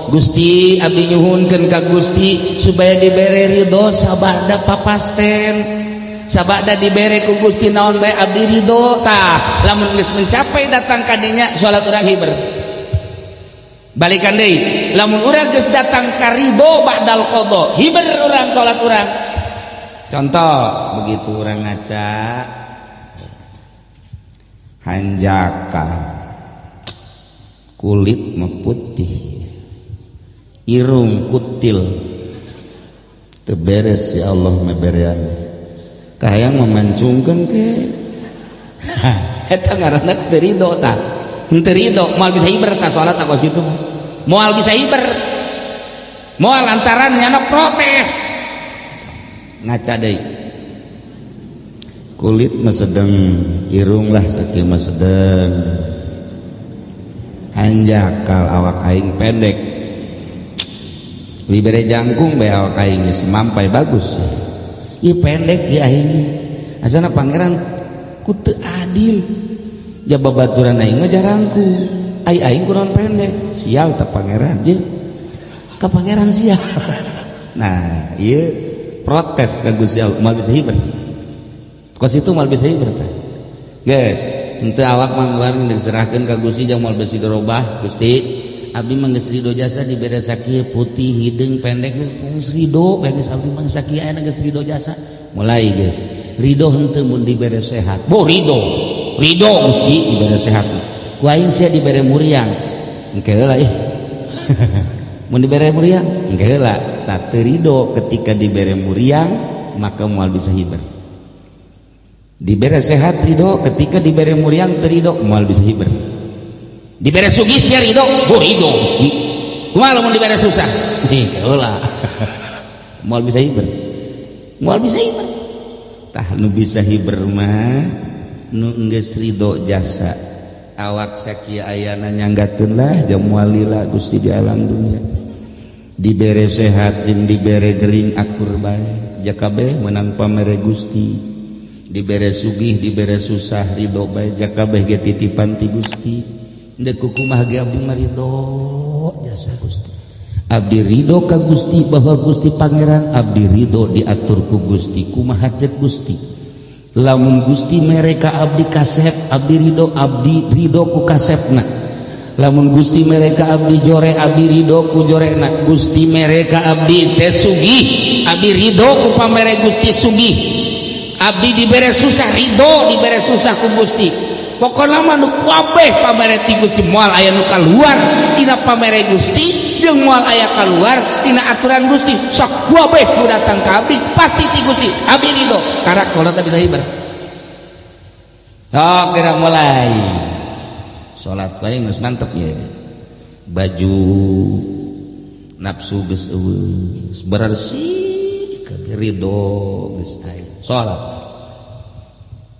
Gusti abdi nyuhunkeun ka Gusti supaya dibere ridho sabada papasten. Sabada dibere ku Gusti naon bae abdi ridho. Tah lamun geus mencapai datang ka dinya salat urang hiber. Balikan deui, lamun urang geus datang ka ridho ba'dal qada, hiber urang salat urang. Contoh begitu urang ngaca hanjaka kulit meputih, irung kutil, teu beres ya Allah meberean. Kahayang memancungkeun ke. Eta ngaranna teu ridho tah. Henteu ridho, moal bisa hiber tah salat kos kitu. Moal bisa hiber. Moal lantaran nyana protes. Ngaca deui. Kulit mah sedeng, irung lah sakieu mah sedeng. Hanjakal awak aing pendek. Dibere jangkung bae awak aing geus mampai bagus. Ieu pendek ieu aing. Asana pangeran ku teu adil. Ja babaturan aing mah jarangkung. Ai aing kurang pendek. Sial tah pangeran jeung. Ka pangeran sial. Nah, ieu protes ka Gusti Allah moal bisa hiber. Kos itu moal bisa hiber tah. Guys, henteu awak mah ngeluarin diserahkeun ka Gusti jeung moal besi dirobah Gusti. Abdi mah geus ridho jasa dibere sakieu putih hideung pendek geus ridho bae geus abdi mah sakieu aya geus ridho jasa. Mulai geus ridho henteu mun dibere sehat. Boh ridho. Ridho Gusti dibere sehat. Ku aing sia dibere muriang. Engke heula ih. Mun dibere muriang engke heula. Tah teu ridho ketika dibere muriang maka moal bisa hiber. Dibere sehat ridho, ketika dibere muriang teu ridho moal bisa hiber. Dibere sugih sia ridho, boh ridho Gusti. Kumaha lamun dibere susah? Ih, heula. Moal bisa hiber. Moal bisa hiber. Tah nu bisa hiber mah nu geus ridho jasa. Awak sakieu ayana nyanggakeun lah jam moal lila Gusti di alam dunia. Dibere sehat jeung dibere gering akur bae. Jakabeh menang pamere Gusti. Dibere sugih dibere susah ridho bae jakabeh ge titipan ti Gusti. Ndek kumaha ge abdi mah ridho jasa Gusti. Abdi ridho ka Gusti bahwa Gusti pangeran, abdi ridho diatur ku Gusti kumaha cek Gusti. Lamun Gusti mere ka abdi kasep, abdi ridho, abdi ridho ku kasepna. Lamun Gusti mere ka abdi jore, abdi ridho ku jorena. Gusti mere ka abdi teh sugih, abdi ridho ku pamere Gusti sugih. Abdi dibere susah ridho, dibere susah ku Gusti. Pokona mah nu kabeh pamere ti Gusti moal aya nu kaluar tina pamere Gusti jeung moal aya kaluar tina aturan Gusti. Sok kabeh nu datang ka abdi pasti ti Gusti, abdi ridho. Karak salat bisa hiber. Sok geura mulai. Salat bae geus mantep ye. Baju nafsu geus eueuh, bersih kabeh ridho geus aya. Salat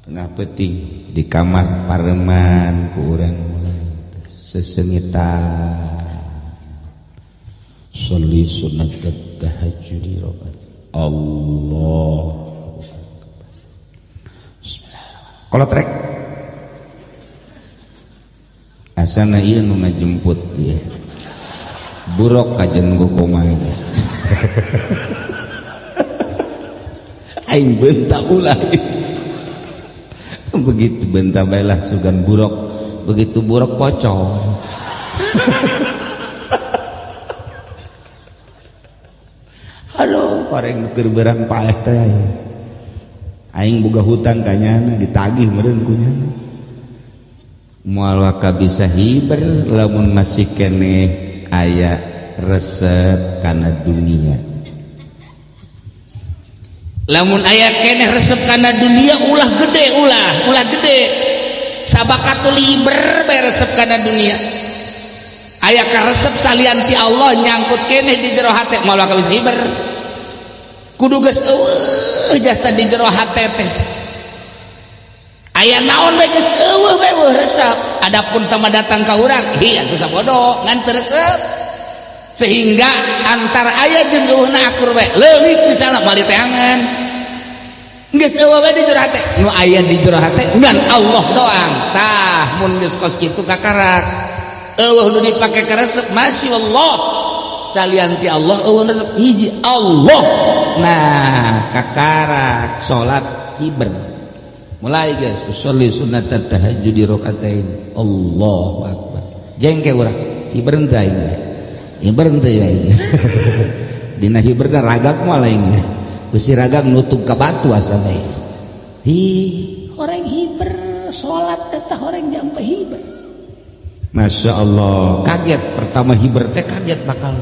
tengah peting di kamar pareman ku urang mulai sesengitan sholli sunnat tahajjud rakaat Allahu akbar. Bismillah. Kolotrek asana ieu nu ngajemput ieu buruk kajen kumaha aing bentak ulah. Begitu bentak bae lah sugan buruk, begitu buruk pocong. Aduh, orang keur berang paeh teh aing boga hutang ka nyana ditagih meureun ku nyana. Moal waka bisa hiber lamun masih keneh aya resep kana dunia. Lamun aya keneh resep kana dunia ulah gede, ulah gede. Sabakatul hiber bae resep kana dunia. Aya karesep salian ti Allah nyangkut keneh di jero hate moal bakal bisa hiber. Kudu geus eueuh jasa di jero hate teh. Aya naon bae geus eueuh bae eueuh resep. Adapun tama datang ka urang, hi atuh sabodo ngan teu resep. Sehingga antara aya jeung eueuhna akur bae. Leuwih misalna bali teangan. Geus eueuh bae di jero hate. Nu aya di jero hate ngan Allah doang. Tah mun geus kos kitu kakarak. Eueuh nu dipake karesep masya Allah. Salian ti Allah eueuh resep hiji Allah. Nah kakarak salat hiber. Mulai guys, usolli sunnat tahajud di rakaatain. Allahu akbar. Jengke urang hiber teh aing. Hiber teh aing. Dina hiberna ragak moal aing. Besi ragak nutup ka batu asa bae. Hi, horeng hiber salat eta horeng jampe hiber. Masya Allah, kaget pertama hiber teh kaget bakal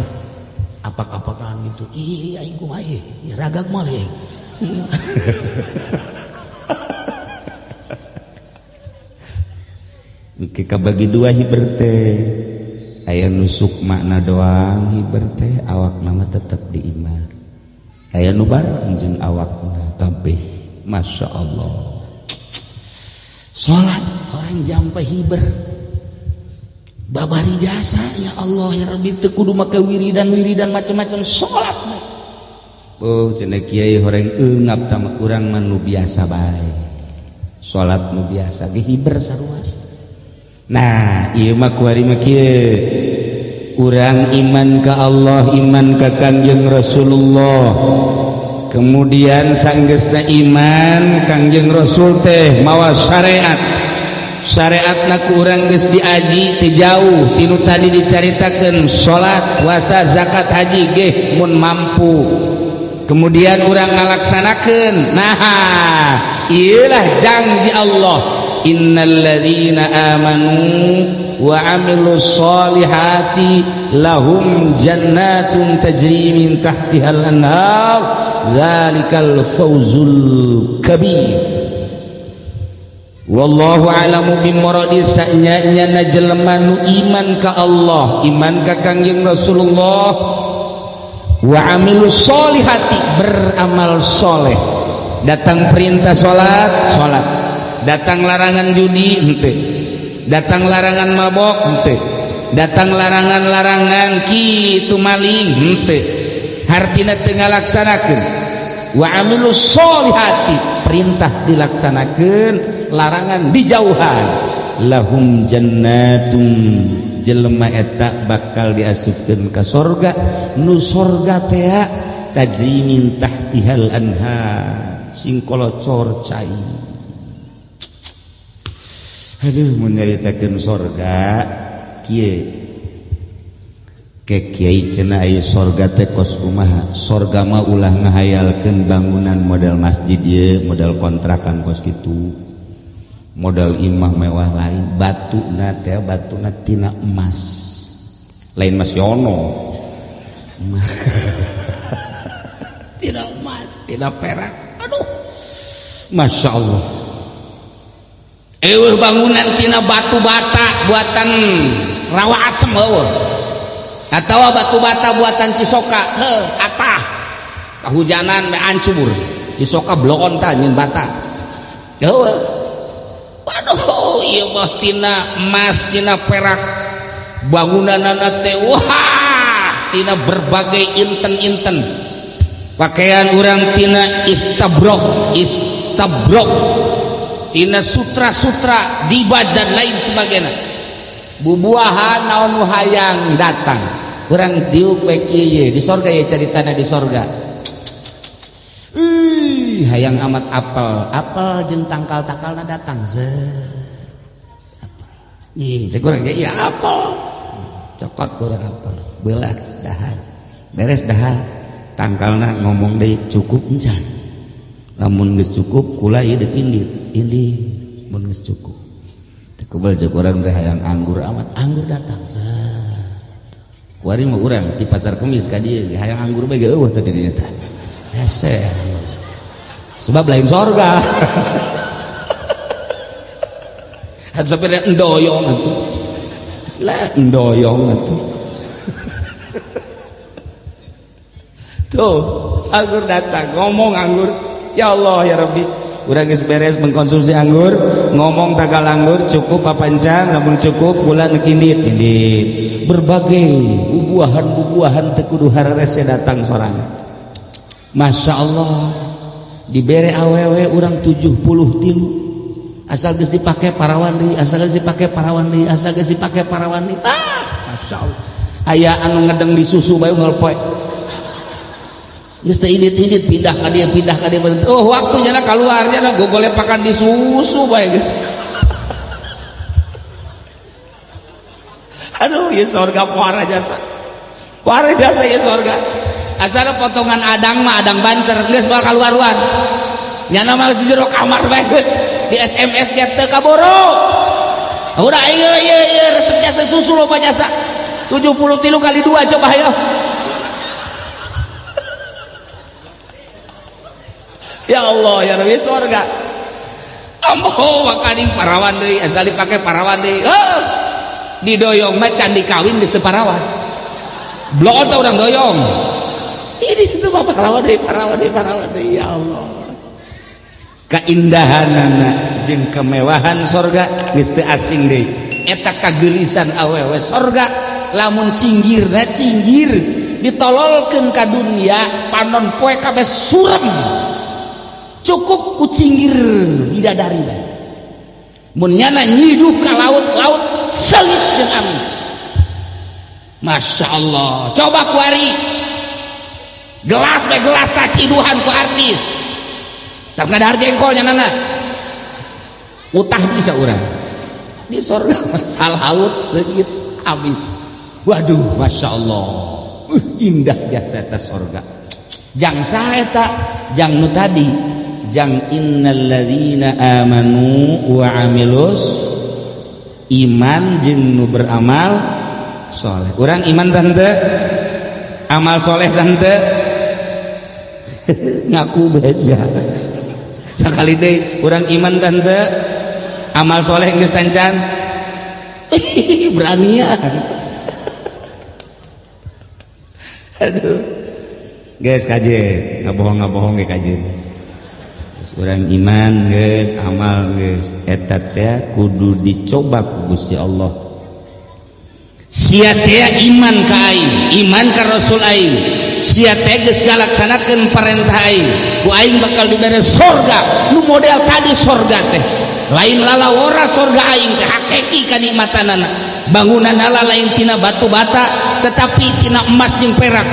apak-apakan gitu. Ih aing kumaha ieu? Ragak moal ieu. Oke, kabagi dua hiber teh. Aya nusuk makna doang hiber teh awak nama tetep di imah. Aya nu bareng jeung awakna kabeh. Masya Allah. Salat orang jampe hiber. Babari jasa ya Allah ya Rabbi teu kudu make wiridan-wiridan macam-macam salat. Oh cenah kiai horeng eungap tah mah urang mah nu biasa bae. Salat nu biasa ge hiber sarua. Nah, ieu mah kuari mah kieu. Urang iman ka Allah, iman ka Kangjeng Rasulullah. Kemudian sanggeusna iman Kangjeng Rasul teh mawa syariat. Syariatna ku urang geus diaji teu jauh tinu tadi dicaritakeun salat, puasa, zakat, haji ge mun mampu. Kemudian urang ngalaksanakeun. Nah, ieulah janji Allah. Innalladzina amanu wa amilus solihati lahum jannatun tajri min tahtihal anhar dzalikal fawzul kabir. Wallahu a'lamu bimuradi sanya-nyana jelema nu iman ka Allah, iman ka Kangjeng Rasulullah, wa amilus solihati beramal soleh. Datang perintah salat, salat. Datang larangan judi henteu, datang larangan mabok henteu, datang larangan-larangan kitu maling henteu, hartina teu ngalaksanakeun. Wa amilus solihati perintah dilaksanakeun, larangan dijauhan. Lahum jannatum jelema eta bakal diasupkeun ka sorga, nu sorga teh tajri min tahtihal anhar sing kolocor cai. Aduh mun nyaritakeun sorga kieu ke kiai cenah aya sorga teh kos kumaha. Sorga mah ulah ngahayalkeun bangunan model masjid ieu, model kontrakan kos kitu, model imah mewah lain. Batuna teh batuna tina emas, lain Mas Yono. Tina emas, tina perak. Aduh, Masya Allah. Eueuh bangunan tina batu bata buatan Rawa Asem eueuh, atawa batu bata buatan Cisoka, heuh atah kahujanan me ancur Cisoka blokon tah nyeun bata. Eueuh. Waduh, ieu mah tina emas, tina perak. Bangunanana teh wah, tina berbagai inten-inten. Pakaian urang tina istabrok, istabrok. Tina sutra-sutra dibad dan lain sebagainya. Bubuahan naon nu hayang datang. Urang diuk we kieu di sorga ya caritana di sorga. Ih, hayang amat apel, apel jeung tangkal-tangkalna datang. Zet. Apel. Ih, sekurang ge ieu apel. Cokot kurang apel, belah dahar. Beres dahar, tangkalna ngomong deui cukup encan. Lamun geus cukup kula ieu deuk indit, indit mun geus cukup. Teu kebel jeung urang teh hayang anggur amat, anggur datang. Kuari mah urang di pasar Kemis ka dieu hayang anggur bae ge eueuh teh di dieu teh. Hese. Sebab lain sorga. Sampai endoyong atuh. Lah endoyong atuh. Tuh, anggur datang ngomong anggur. Ya Allah ya Rabbi. Urang geus beres mengkonsumsi anggur, ngomong tagal anggur cukup papancan, lamun cukup bulan indit indit. Berbagai bubuahan-bubuahan teu kudu hararese datang sorangan. Masya Allah, dibere awewe urang 73. Asal geus dipake parawan deui, asal geus dipake parawan deui, asal geus dipake parawan deui. Ah, Masya Allah. Aya anu ngedeng di susu bae unggal poe. Geus teu indit-indit pindah ka dieu, pindah ka dieu. Oh, waktunya na kaluarnya na gogolepakan di susu bae geus. Aduh, ieu sorga puara jasa. Puara jasa ieu sorga. Asal potongan adang mah adang banser geus bakal kaluar-luar. Nyana mah di jero kamar bae geus. Di SMS ge teu kaboro. Udah ieu ieu ieu resep jasa susu loba jasa. 73 kali 2 coba ayo. Ya Allah ya Rabbi sorga. Ambo makaning parawan deui asal dipake parawan deui. Heuh. Didoyong mah can dikawin geus teu parawan. Blok teh urang doyong. Ini itu mah parawan deui, parawan deui, parawan deui ya Allah. Keindahanana jeung kemewahan sorga geus teu asing deui. Eta kageulisan awewe sorga lamun cinggirna cinggir ditololkeun ka dunia panon poe kabeh surem. Cukup ku cinggir bidadari bae. Mun nyana nyiduh ka laut, laut seungit jeung amis. Masya Allah. Coba kuari gelas bae gelas taciduhan ku artis. Tas ngadahar jengkol nyanana. Utah bisa urang. Di sorga masalah laut seungit amis. Waduh, Masya Allah. Indah jasa eta sorga. Jang saha eta? Jang nu tadi. Jang innalladzina amanu wa amilus iman jeung nu beramal soleh. Urang iman tante, amal soleh tante. Ngaku beja. Sakali deui urang iman tante, amal soleh geus tancan. Beranian. Aduh. Guys kaje, ngabohong-ngabohong ge kaje. Urang iman geus, amal geus, eta teh kudu dicoba ku Gusti Allah. Sia teh iman ka aing, iman ka Rasul aing. Sia teh geus ngalaksanakeun parentah aing. Ku aing bakal dibere sorga. Nu model tadi sorga teh. Lain lalawora sorga aing teh hakiki kanikmatanana. Bangunanana lain tina batu bata, tetapi tina emas jeung perak.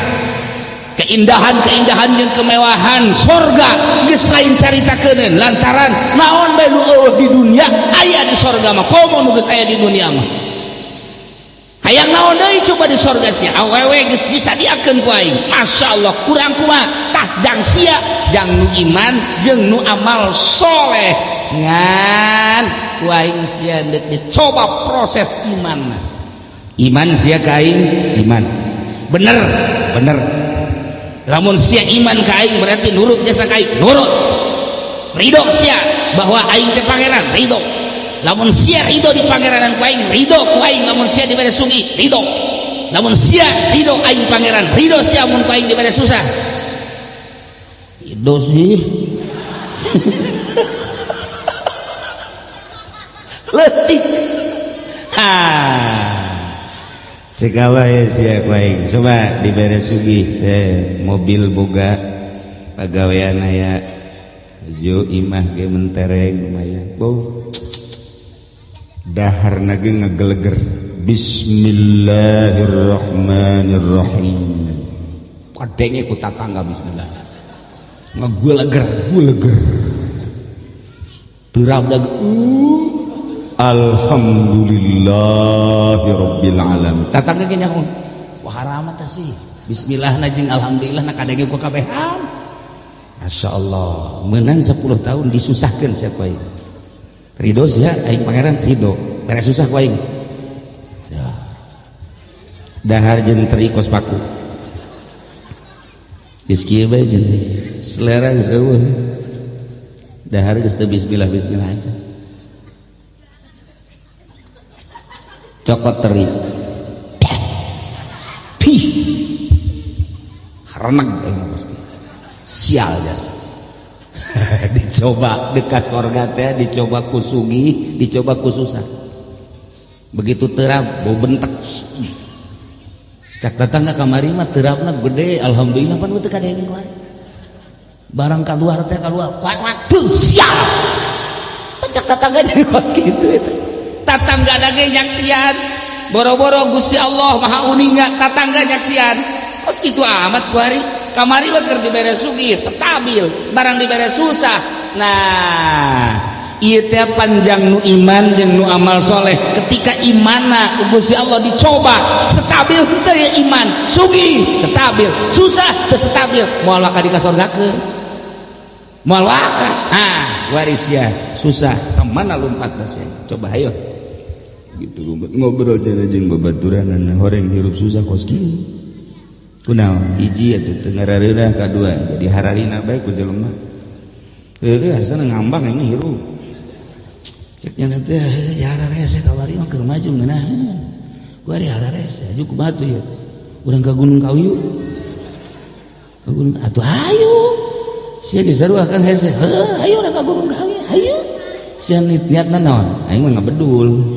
Keindahan-keindahan jeung kemewahan sorga geus lain caritakeun lantaran naon bae nu eueuh di dunia aya di sorga mah komo nu geus aya di dunia mah hayang naon deui coba di sorga sia awewe geus disadiakeun ku aing. Masya Allah kurang kumaha tah jang sia jang nu iman jeung nu amal soleh ngan ku aing sia deuk dicoba proses iman. Iman sia ka aing iman bener bener. Lamun sia iman ka aing berarti nurut jasa ka aing, nurut. Ridho sia bahwa aing teh pangeran, ridho. Lamun sia ridho di pangeranan ku aing, ridho ku aing lamun sia dibere sugih, ridho. Lamun sia ridho aing pangeran, ridho sia mun ku aing dibere susah. Ridho sih. Leutik. Ha. Cekala ya sia ku aing. Coba dibere sugih mobil boga pagawean aya jo imah ge mentereng lumayan. Bau. Daharna ge ngegeleger. Bismillahirrahmanirrahim. Kadenge ku tatangga bismillah. Ngegeleger, guleger. Terabdag alhamdulillahirabbil alamin. Tatangga ge nyaho. Wah haramat sih. Bismillah na jeung alhamdulillah na kadenge ku kabehan. Masya Allah, menang 10 tahun disusahkeun sia ku aing. Ridho sia aing pangeran ridho. Beres susah ku aing. Dahar jeung teri kos paku. Geus kieu bae jeung selera geus eueuh. Dahar geus teu bismillah bismillah aja. Cokot teri. Pih. Hareneg aing pasti. Sial jas. Dicoba dekat sorga teh, dicoba ku sugih, dicoba ku susah. Begitu terap bau bentek. Cak tetangga kamari mah terapna gede, alhamdulillah pan teu kadenge wae. Barang keluar teh keluar kuak kuak tuh sial. Cak tetangga jadi kos kitu eta. Tatangga ge nyaksian. Boro-boro Gusti Allah Maha Uninga tatangga nyaksian. Kos kitu amat kuari. Kamari mah keur dibere sugih, stabil, barang dibere susah. Nah, ieu teh panjang nu iman jeung nu amal soleh. Ketika imanna ku Gusti Allah dicoba, stabil henteu ya iman, sugih stabil, susah teu stabil, moal waka dikasorgakeun. Moal waka. Ah, waris ya, susah. Ka mana lompatna sia? Coba ayo. Gitu lompat ngobrol jeung babaturanna horeng hirup susah kos kieu. Kunaon hiji atuh teu ngarareunah kadua jadi hararina bae ku jelema. Heueuh asana ngambang ini hirup. Cek nya teh ya hararese kamari mah keur maju ngeunaheun. Kuari hararese aju kumaha tuh ieu? Urang ka Gunung Kawi yuk. Ka gunung atuh hayu. Sia geus sarua kan hese. Heuh hayu urang ka Gunung Kawi hayu. Sia niatna naon? Aing mah ngabedul.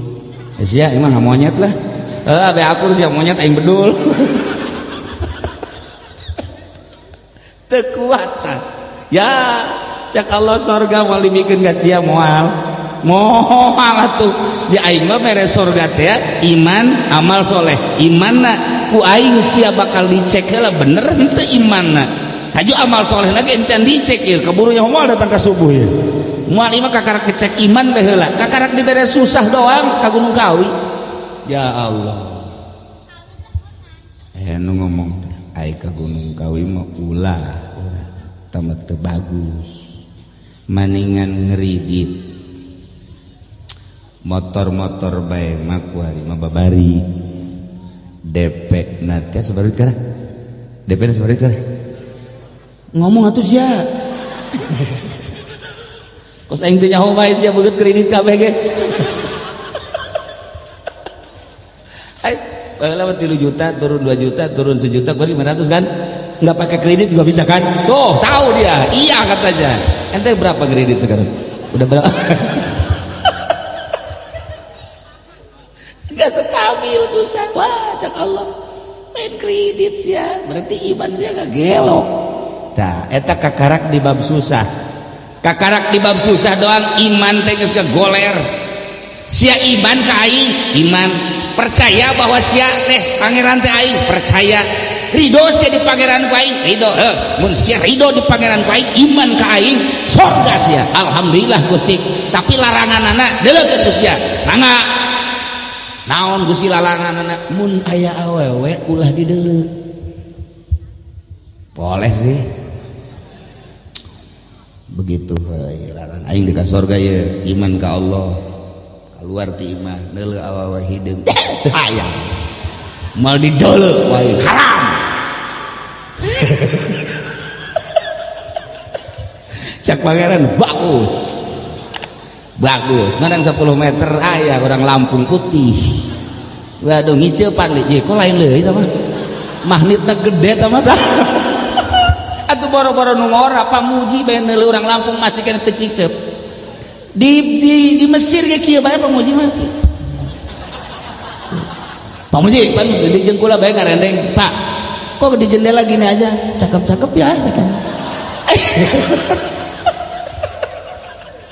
Sia aing mah ngamonyet lah. Heuh abe akur sia monyet aing bedul. Kekuatan ya cak Allah sorga moal dimikeun ka sia moal moal atuh di aing mah mere sorga teh iman amal soleh imanna ku aing sia bakal dicek heula bener henteu imanna haju amal soleh lagi encan dicek ieu keburu nya moal datang ka subuh ieu moal ieu mah kakarak dicek iman bae heula kakarak dibere susah doang ka Gunung Kawi ya Allah nu ngomong ai ka Gunung Kawi mah ulah tamat teu bagus maningan ngeridit motor-motor bae mah kuari mah babari DP na teh sabaraha duit DP na sabaraha duit ngomong atuh sia kos aing teu nyaho bae sia beungeut kredit kabeh ge hai baheula mah 3 juta turun 2 juta turun 1 juta gua 500 kan nggak pakai kredit juga bisa kan tuh tahu dia iya katanya ente berapa kredit sekarang udah berapa nggak stabil susah wah cak Allah main kredit sih ya berarti iman sih nggak gelok tah eta kakarak di bab susah kakarak di bab susah doang iman teh geus goler sia iman ka aing iman percaya bahwa sia teh pangeran teh aing percaya ridho sia di pangeran ku aing ridho mun sia ridho di pangeran ku aing iman ka aing sorga sia alhamdulillah Gusti tapi laranganana deuleukeun ku sia mangga naon Gusti laranganana mun aya awewe ulah dideuleu boleh sih begitu heuy larang aing di ka sorga ye iman ka Allah keluar ti imah neuleuh awewe hideung hayang mal dideuleu wae haram cak pangeran bagus bagus menang 10 meter aya orang Lampung putih waduh ngiceupan deui kok lain leuy eta mah magnetna gede eta mah atuh boro-boro nu ngora pamuji bae neuleuh urang Lampung masih kena teu ciceup di Mesir ge kieu bae pamuji mah pamuji pan di jeung kula bae ngarendeng Pak kok di jendela gini aja cakep-cakep ya kan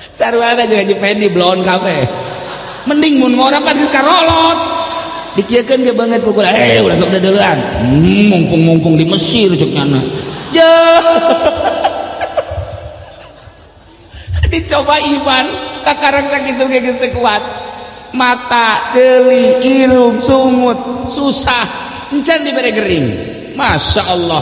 sarwana jeung Haji Pendi blon kabeh mending mun ngora pan geus karolot dikieukeun ge banget ku kula ulah sok deuleuan mumpung-mumpung di Mesir ceuk nyana jeuh dicoba iman kakarang sakitu ge geus teu kuat mata ceuli irung sungut susah encan dibere gering Masya Allah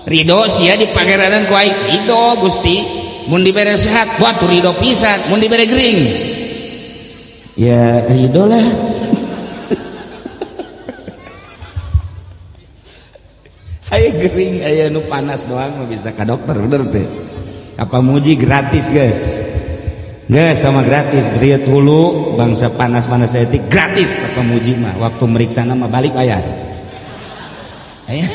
ridho sia di pangeranan ku aing ridho Gusti mun dibere sehat buat ridho pisan mun dibere gering ya ridho lah aya gering aya nu panas doang mah bisa ka dokter bener teh apa muji gratis guys Geus tah mah gratis riet hulu bangsa panas-panas etik gratis ka pamuji mah waktu meriksa mah balik bayar. Aya.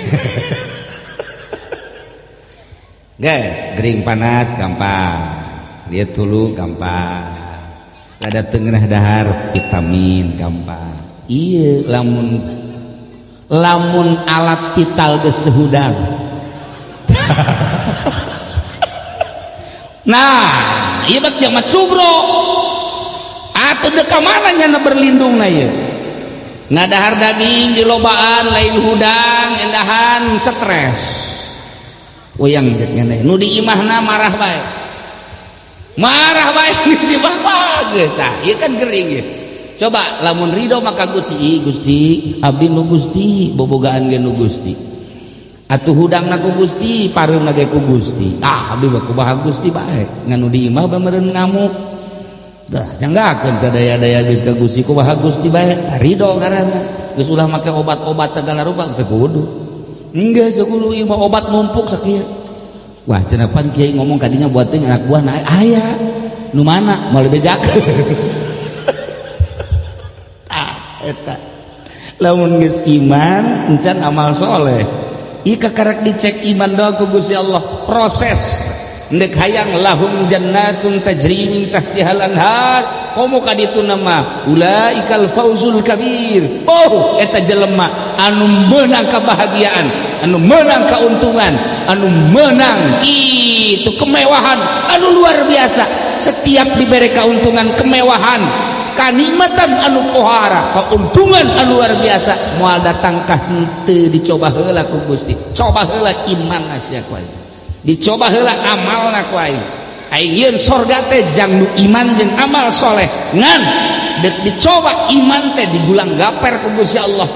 Guys, gering panas gampang. Lihat dulu gampang. Ada tengah dahar vitamin gampang. Iya, lamun lamun alat vital geus teu hudang. Nah, ieu mah kiamat sugro. Atuh deuk ka mana nyana berlindung na ieu? Ngadahar daging di lobaan lain hudang endahan stres. Uyang cek ngene nu di imahna marah bae. Marah bae si bapak geus tah ieu kan gering ieu. Coba lamun ridho maka Gusti, Gusti abdi nu Gusti bobogaan ge nu Gusti. Atuh hudangna ku Gusti, pareumna ge ku Gusti. Ah abdi mah kumaha Gusti bae ngan nu di imah bae meureun ngamuk. Dah nyanggakeun sadaya-daya geus ka Gusti kumaha Gusti bae ridho ngaranna. Geus ulah make obat-obat segala rupa teu kudu. Enggak sepuluh imah obat numpuk sakieu. Wah cenah pan kiai ngomong kadinya buat teh anak buah naik aya. Nu mana moal bejakeun. Tah eta. Lamun geus iman encan amal soleh. Ieu kakarek dicek iman doang ku Gusti Allah. Proses ndek hayang lahum jannatun tajri min tahtihal anhar. Komo ka ditu nama ulaikal fauzul kabir. Oh eta jelema anu meunang kebahagiaan, anu meunang keuntungan, anu meunang kitu kemewahan anu luar biasa. Setiap diberi keuntungan, kemewahan, kanikmatan anu pohara, keuntungan anu luar biasa, moal datang ka henteu dicoba heula ku Gusti. Coba heula iman sia ku aing. Dicoba heula amalna ku aing. Aing yeun sorga teh jang nu iman jeung amal soleh. Ngan dek dicoba iman teh digulang gaper ku Gusti Allah.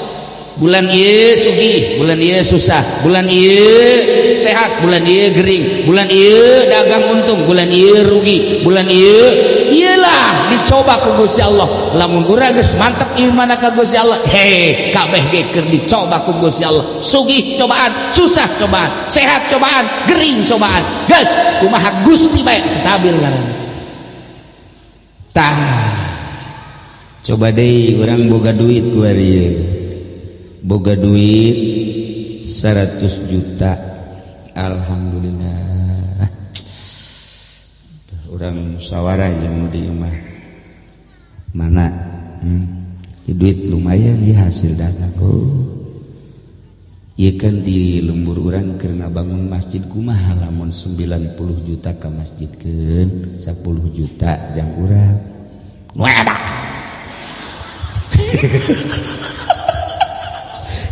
Bulan ieu sugih, bulan ieu susah, bulan ieu sehat, bulan ieu gering, bulan ieu dagang untung, bulan ieu rugi, bulan ieu iyalah dicoba ku Gusti Allah. Lamun urang geus mantep iman ka Gusti Allah, heh kabeh ge keur dicoba ku Gusti Allah. Sugih cobaan, susah cobaan, sehat cobaan, gering cobaan. Geus kumaha Gusti bae stabil ngaranna. Tah. Coba deui urang boga duit ku ari. Boga duit 100 juta. Alhamdulillah. Urang musyawarah jeung di imah. Mana? Duit lumayan ya hasil dagang. Oh. Ieu kan di lembur urang keur ngabangun masjid kumaha lamun 90 juta ka masjidkeun, 10 juta jang urang. Nu edan.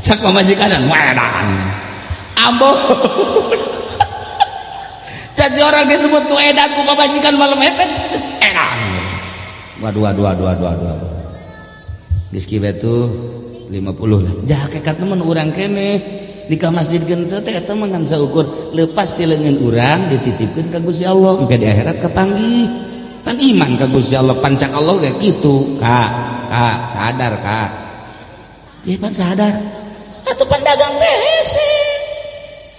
Sak pamajikan wedan. Ambo. Jadi orang disebut nu edan ku pamajikan malam eta edan. Waduh waduh waduh waduh waduh. Geus kieu tuh 50 lah. Jah hakikat mah urang keneh di ka masjid geun teh eta mah ngan saukur leupas ti leungeun urang dititipkeun ka Gusti Allah engke di akhirat kapanggih. Pan iman ka Gusti Allah pancak Allah ge kitu. Kak, kak sadar kak. Dia pan sadar. Atuh pan dagang teh hese.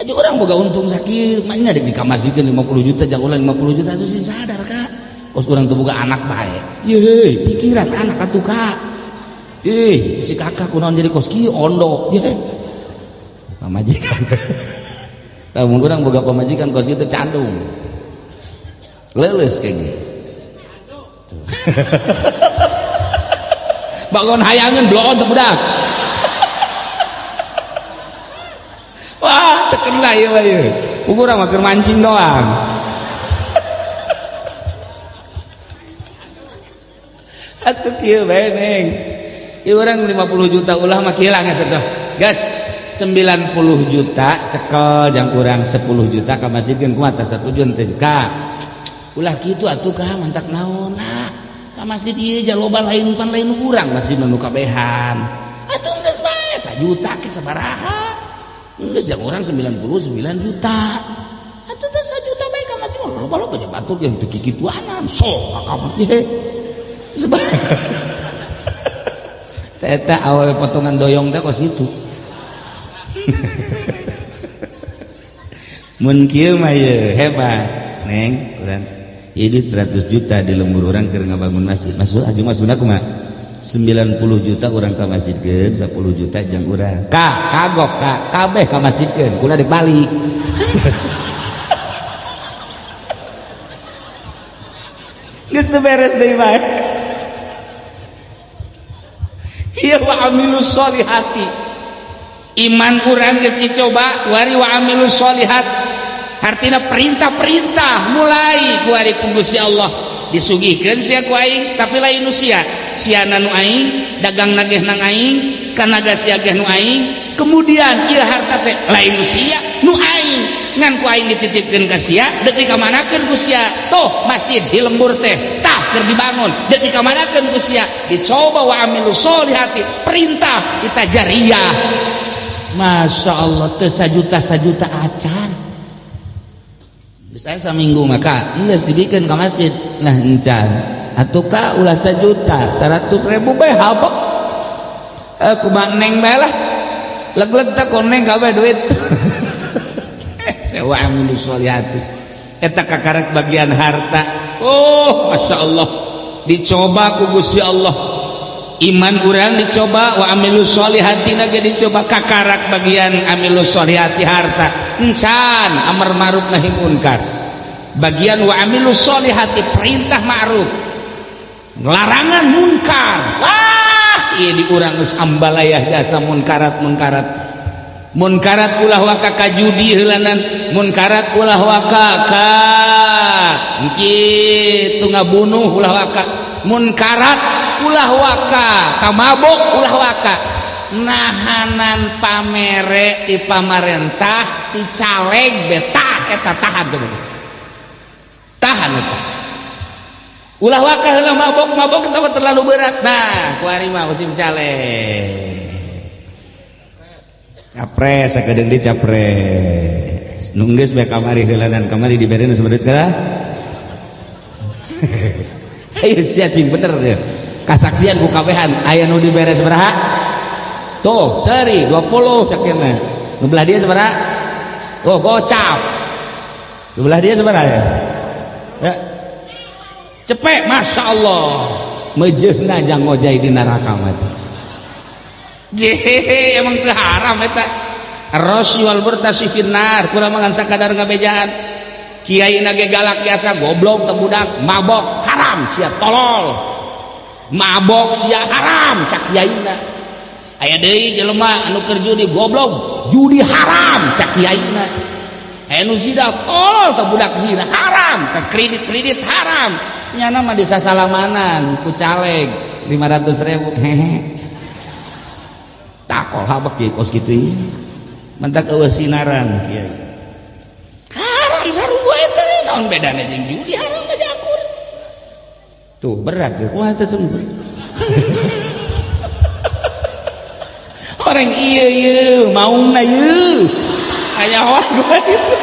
Aja orang boga untung sakieu, mah nya dek dikamasikeun 50 juta jang ulang 50 juta atuh sing sadar kak. Kos urang teu boga anak bae. Ye, pikiran anak atuh kak. Ih, si kakak kunaon jadi kos kieu ondo. Ye. Pamajikan. Lamun urang boga pamajikan kos kieu teh candung. Leuleus kayak gitu. Bangun hayangan bloon teu budak. Wah, teken lah ieu mah ieu. Urang mah keur mancing doang. Atuh kieu bae neng. Ieu urang 50 juta ulah mah kieu lah geus atuh. Geus 90 juta cekel jang urang 10 juta ka masjid geun kumaha tah satujuan teh ka. Ulah kitu atuh ka mantak naon lah. Ka masjid ieu ja loba lain pan lain urang masjid nu kabehan. Atuh geus bae 1 juta ke sabaraha. Geus jang urang 99 juta. Atuh teh 1 juta bae ka masjid loba-loba ja batur ge teu kikituanan. Sok ka masjid. Sebab eta awewe potongan doyong teh kos kitu. Mun kieu mah ye hebat, Neng, urang. Ieu duit 100 juta di lembur urang keur ngabangun masjid. Masuk aja maksudna kumaha? 90 juta urang ka masjidkeun, 10 juta jang urang. Ka kagok ka kabeh ka masjidkeun, kula dek balik. Geus teu beres deui bae. Ieu wa amilus solihati. Iman urang geus dicoba wari wa amilus solihat. Artina perintah-perintah mulai ku ari ku Gusti Allah disugihkeun sia ku aing tapi lain nu sia. Siana nu aing, dagang nageh nang aing, kanaga sia geh nu aing, kemudian ieu harta teh lain nu sia, nu aing. Ngan ku aing dititipkeun ka sia, deuk dikamanakeun ku sia. Tuh masjid di lembur teh tah keur dibangun, deuk dikamanakeun ku sia. Dicoba wa amilus solihati, perintah kita jariyah. Masya Allah teu sajuta-sajuta acan. Saya saminggu maka geus dibikeun ka masjid lah encan atuh ka ulah sajuta 100.000 bae habok kumaha neng bae lah leg-leg teh koneng kabeh duit. Sewa amilus solihati eta kakarek bagian harta. Oh Masya Allah dicoba ku Gusti Allah, iman urang dicoba wa amilus solihatina ge dicoba kakarak bagian amilus solihati harta encan amar ma'ruf nahi munkar, bagian wa amilus solihati perintah ma'ruf larangan munkar. Wah ieu di urang geus ambalayah jasa munkarat munkarat munkarat ulah waka ka judi heulanan, munkarat ulah waka ka kitu ngabunuh ulah waka, munkarat ulah waka ka mabok ulah waka, nahanan pamere ti pamarentah ti caleg betah eta tahan coba tahan eta ulah waka heula mabok mabok eta terlalu berat. Nah kuari mah musim caleg capres sakedeung di capres nu geus bae kamari heulanan kamari dibereun sebeut kana. Ayo sia sing bener ya kasaksian ku kabehan aya nu dibere sabaraha tuh seri 20 sakeuna nu belah dia sabaraha oh gocap nu belah dia sabaraha ya, ya. Cepek Masya Allah mejeuhna jang ngojay di neraka mah jehe emang teu haram eta rasi wal murtasi finnar kurang mangan sakadar ngabejaan kiai nage galak biasa goblok teu budak mabok haram sia tolol mabok sia haram cak kiaina aya deui jelema anu keur judi goblok judi haram cak kiaina aya nu zina tolol teu budak zina haram ke kredit-kredit haram nyana mah disasalamanan ku caleg 500.000 hehe takol habek kieu kos kitu ieu mentak eueuh sinaran kiai haram sarua eta naon bedana jeung judi haram aja akur tuh berat sih kumaha teh orang ieu ieu maungna ieu aya hoang gua itu.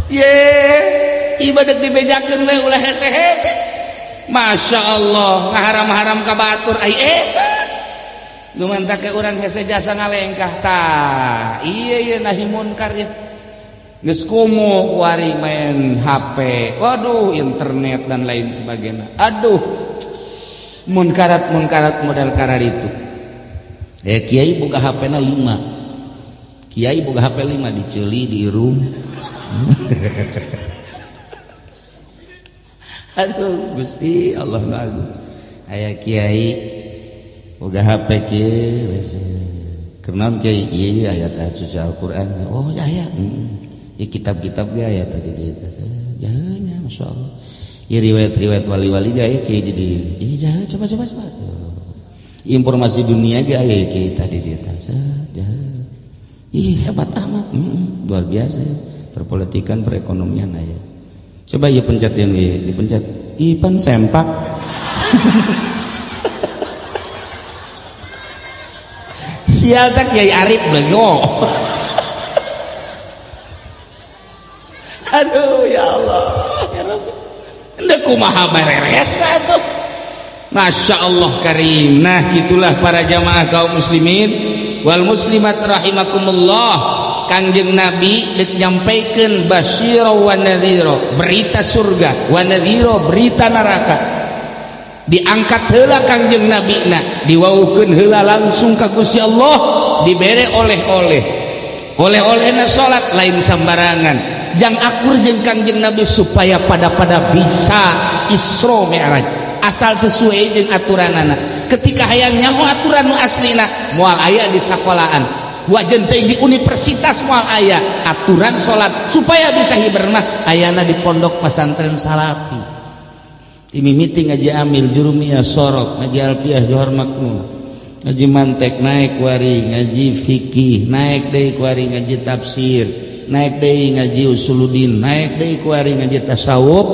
Ye ibadah dibejakeun we ulah hese-hese Masya Allah ngaharam-haram ka batur ai eta nu mantak ke urang hese jasa ngalengkah tah ieu ieu nahi munkar ieu geus komo kuari main HP waduh internet dan lain sebagainya aduh munkarat munkarat modal karar itu kiai boga HP na 5 kiai boga HP 5 diceuli diirung. Aduh Gusti Allah nu agung aya kiai boga HP kieu kunaon kiai ieu aya ayat suci Al-Qur'an oh aya ieu kitab-kitab ge aya tadi di atas jahanya masyaallah ieu riwayat-riwayat wali-wali ge aya kiai di dieu ieu jaha coba-coba coba informasi dunia ge aya kiai tadi di atas jaha ih hebat amat luar biasa perpolitikan perekonomian aya coba ieu pencet yang ieu dipencet ipan sempak. Sial tak Kiai Arif bego. Aduh ya Allah ya Rabbi henteu kumaha beres atuh Masya Allah karim. Nah gitulah para jamaah kaum muslimin wal muslimat rahimakumullah. Kangjeng Nabi dek nyampaikan basyira wa nadhira, berita surga, wa nadhira, berita neraka. Diangkat heula Kangjeng Nabi na, diwaukeun heula langsung ka Gusti Allah, dibere oleh-oleh. Oleh-olehna salat lain sambarangan. Jang akur jeung Kangjeng Nabi supaya pada-pada bisa Isra Mi'raj. Asal sesuai jeung aturanana. Ketika hayang nyaho aturan nu aslina, moal aya di sakolahan. Wajen teh di universitas moal aya aturan salat supaya bisa hiber mah ayana di pondok pesantren Salafi. Ini meeting ngaji Amil Jurumiyah Sorok, ngaji Alfiah Johar Maknun, ngaji Mantek naik wari, ngaji fikih naik deui kuari, ngaji tafsir naik deui, ngaji usuluddin naik deui kuari, ngaji tasawuf.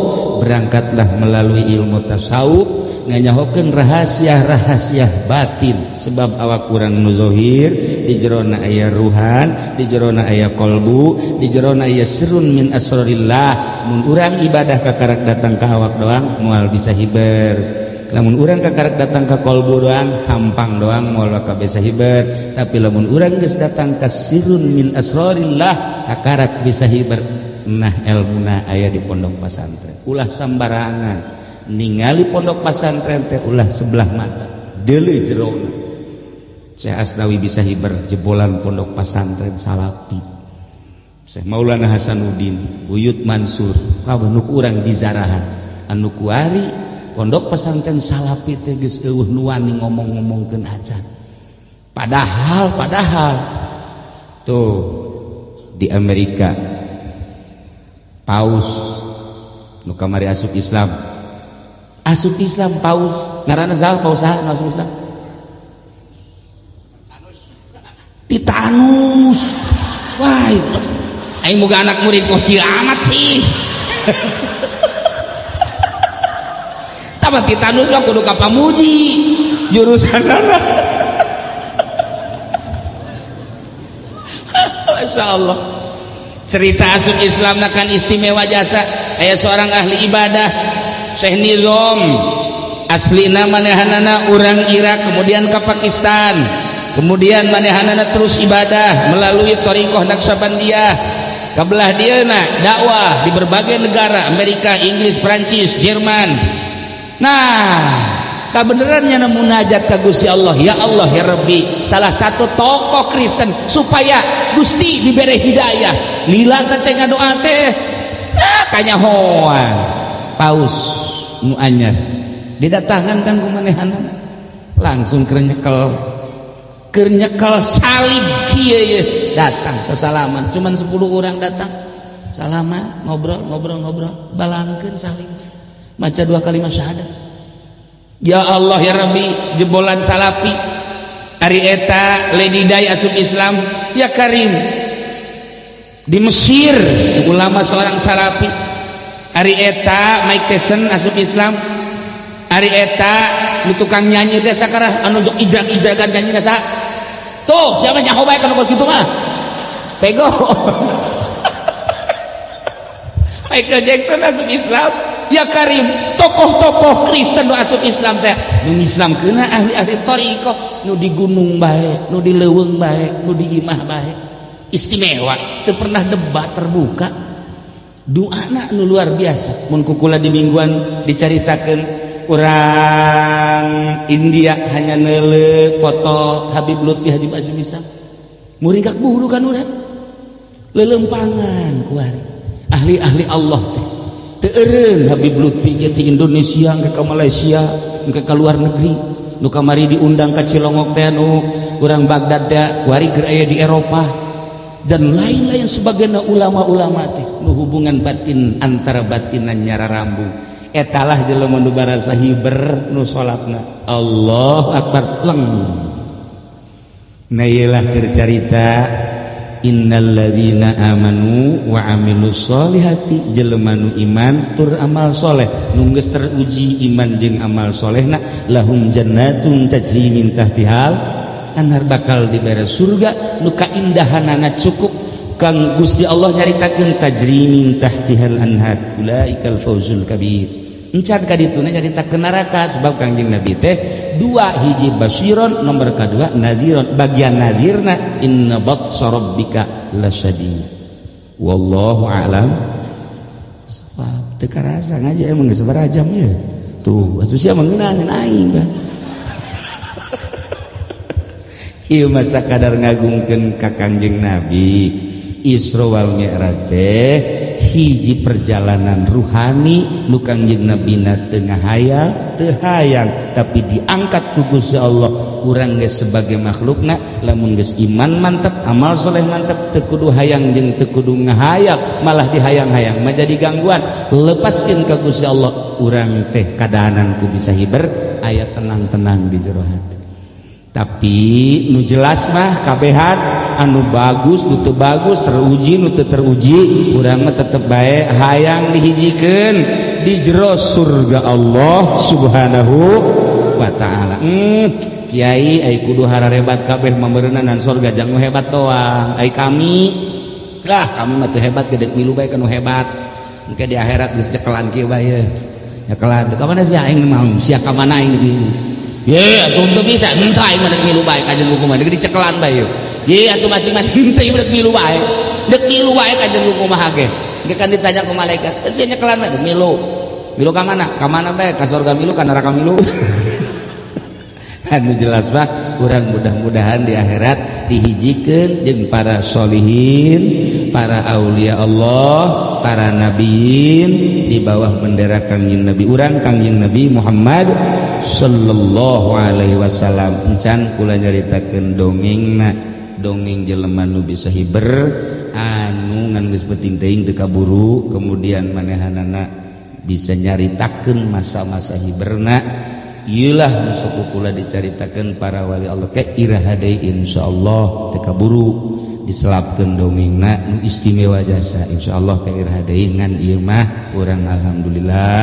Berangkatlah melalui ilmu tasawuf nganyahokeun rahasia-rahasia batin, sebab awak kurang nu zahir, di jerona aya ruhan, di jerona aya kolbu, di jerona aya sirrun min asrorillah. Mun urang ibadah kakarak datang ka awak doang, moal bisa hiber. Lamun urang kakarak datang ka kolbu doang, hampang doang, moal bakal bisa hiber. Tapi lamun urang geus datang ka sirrun min asrorillah, kakarak bisa hiber. Nah, ilmuna aya di pondok pesantren. Ulah sambarangan ningali pondok pesantren teh, ulah sebelah mata, deuleu jerona. Syekh Asnawi bisa hiber jebolan pondok pesantren Salafi. Syekh Maulana Hasanuddin, Buyut Mansur, kabeh nu kurang dizarahan. Anu kuari pondok pesantren Salafi teh geus eueuh nu wani ngomong-ngomongkeun acan. Padahal tuh di Amerika paus nu kamari asup Islam, asup Islam paus ngaranna saha? Paus saha nu asup Islam? Titanus. Wah, aing boga anak murid kos kieu amat sih. Tah Titanus mah kudu ka pamuji jurusanana. Masya Allah. Cerita asup Islam kan istimewa jasa. Aya seorang ahli ibadah, Syekh Nizam, aslina manehanana urang Irak, kemudian ke Pakistan, kemudian manehanana terus ibadah melalui thariqah Naqsyabandiyah. Kabelah dieuna dakwah di berbagai negara, Amerika, Inggris, Prancis, Jerman. Nah, kabenerannya munajat ka Gusti Allah, ya Allah ya Rabbi, salah satu tokoh Kristen supaya Gusti diberi hidayah. Lila teh ngadoa teh kanyahoan paus nu anyar didatangan kan ku manehanana, langsung keur nyekel salib kieu ye, datang sesalaman, cuman 10 orang datang salaman, ngobrol ngobrol ngobrol, balangkeun salib, maca 2 kalimat syahadat. Ya Allah ya Rabbi, jebolan Salafi. Ari eta Lady Di asup Islam, ya Karim. Di Mesir ulama seorang Salafi. Ari eta Mike Tyson asup Islam. Ari eta nu tukang nyanyi teh sakarah anu jok ijrak-ijrakan nyanyi saha? Tuh, siapa nyaho bae kana kos kitu mah? Pego. Michael Jackson asup Islam. Ya Karim, tokoh-tokoh Kristen nu asup Islam teh nu Islam kena ahli-ahli thariqah, nu di gunung bae, nu di leuweung bae, nu di imah bae. Istimewa, teu pernah debat terbuka. Doana nu luar biasa. Mun kukula di mingguan dicaritakeun urang India hanya neule foto Habib Lutfi Habib Azim Islam. Muringkak bulu kan urang. Lelempangan kuari. Ahli-ahli Allah teh. Teu eureun Habib Lutfi ge ti Indonesia ke Malaysia, ke luar negeri. Nu kamari diundang ka Cilongok teh nu urang Baghdad teh kuari keur aya di Eropa. Dan lain-lain sebagainya ulama-ulama teh nu hubungan batin antara batinan nyara rambu. Etalah jelema nu barasa hiber nu salatna Allahu akbar leng. Nah, ieulah keur carita innalladzina amanu wa amilus solihati, jelema nu iman tur amal soleh, nu geus teruji iman jeung amal solehna, lahum jannatun tajri min tahtihal anhar, bakal dibere surga nu kaindahanana cukup. Kang Gusti Allah nyaritakeun tajri min tahtihal anhar ulaikal fawzul kabir. Encan ka dituna nyaritakeun neraka sebab Kangjeng Nabi teh dua hiji basyiron, nomor kadua nadhiron. Bagian nadhirna inna batsa rabbika lasyadid. Wallahu a'lam. Sebab teu karasa ngaji emang geus sabaraha jam ieu. Tuh, atuh sia mengeunaan aing kan. Ieu masa kadar ngagungkeun ka Kangjeng Nabi. Isra wal Mi'raj teh hiji perjalanan ruhani nu Kangjeng Nabi na teu ngahayal, teu hayang, tapi diangkat ku Gusti Allah. Urang geus sebagai makhlukna lamun geus iman mantep, amal soleh mantep, teu kudu hayang jeung teu kudu ngahayal, malah dihayang-hayang mah jadi gangguan. Lepaskeun ka Gusti Allah, urang teh kadahanan ku bisa hiber, aya tenang-tenang di jero hati. Tapi nu jelas mah kabehan anu bagus nu teu bagus, teruji nu teu teruji, urang mah tetep bae hayang dihijikeun di jero surga Allah Subhanahu wa taala. Kiai ai kudu hararebat kabeh mameureunnan surga jang nu hebat doang. Ai kami lah kami mah teu hebat gede milu bae ka nu hebat. Engke di akhirat geus cekelan kieu bae. Nyekelan ka mana sia aing mau sia ka mana aing di. Ye atuh teu bisa henteu aing mah deuk milu bae ka jeung kumaha deuk dicekelan bae yeuh. Ye atuh masing-masing henteu deuk milu bae. Deuk milu bae ka jeung kumaha ge. Engke kan ditanya ku malaikat, sia nyekelan bae deuk milu. Milu ka mana? Ka mana bae? Ka surga milu ka neraka milu. Anu jelas mah urang mudah-mudahan di akhirat dihijikeun jeung para sholihin, para aulia Allah, para nabiin di bawah bendera Kangjeng Nabi urang Kangjeng Nabi Muhammad sallallahu alaihi wasallam. Encan kula nyaritakeun dongengna, dongeng jelema nu bisa hiber anu ngan geus penting teuing teu kaburu, kemudian manehanana bisa nyaritakeun masa-masa hiberna. Iyalah nu kula dicaritakeun para wali Allah ke iraha deui insyaallah teu kaburu diselapkeun dongengna nu istimewa jasa insyaallah ke iraha deui. Ngan ieu mah urang alhamdulillah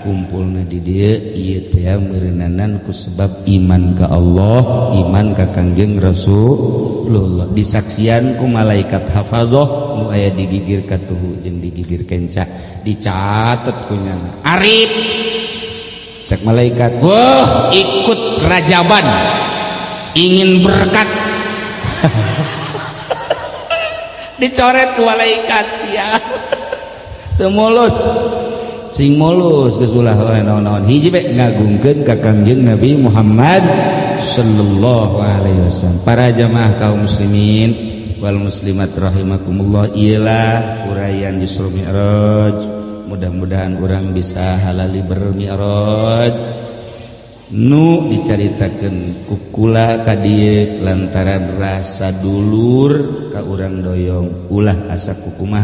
kumpulna di dieu ieu teh meureunanan ku sebab iman ka Allah, iman ka Kangjeng Rasulullah, disaksian ku malaikat hafazah nu aya di gigir katuhu jeung di gigir kenca, dicatet ku nyana arif. Cek malaikat, wah ikut rajaban ingin berkat. Dicoret ku malaikat sia teu mulus sing mulus geus ulah naon-naon hiji bae ngagungkeun ka Kangjeng Nabi Muhammad sallallahu alaihi wasallam. Para jamaah kaum muslimin wal muslimat rahimakumullah, iyalah uraian Isra Mi'raj. Mudah-mudahan orang bisa halali bermi'raj nu dicaritakeun kukula ka dieu lantaran rasa dulur ka urang doyong ulah asa kukumaha.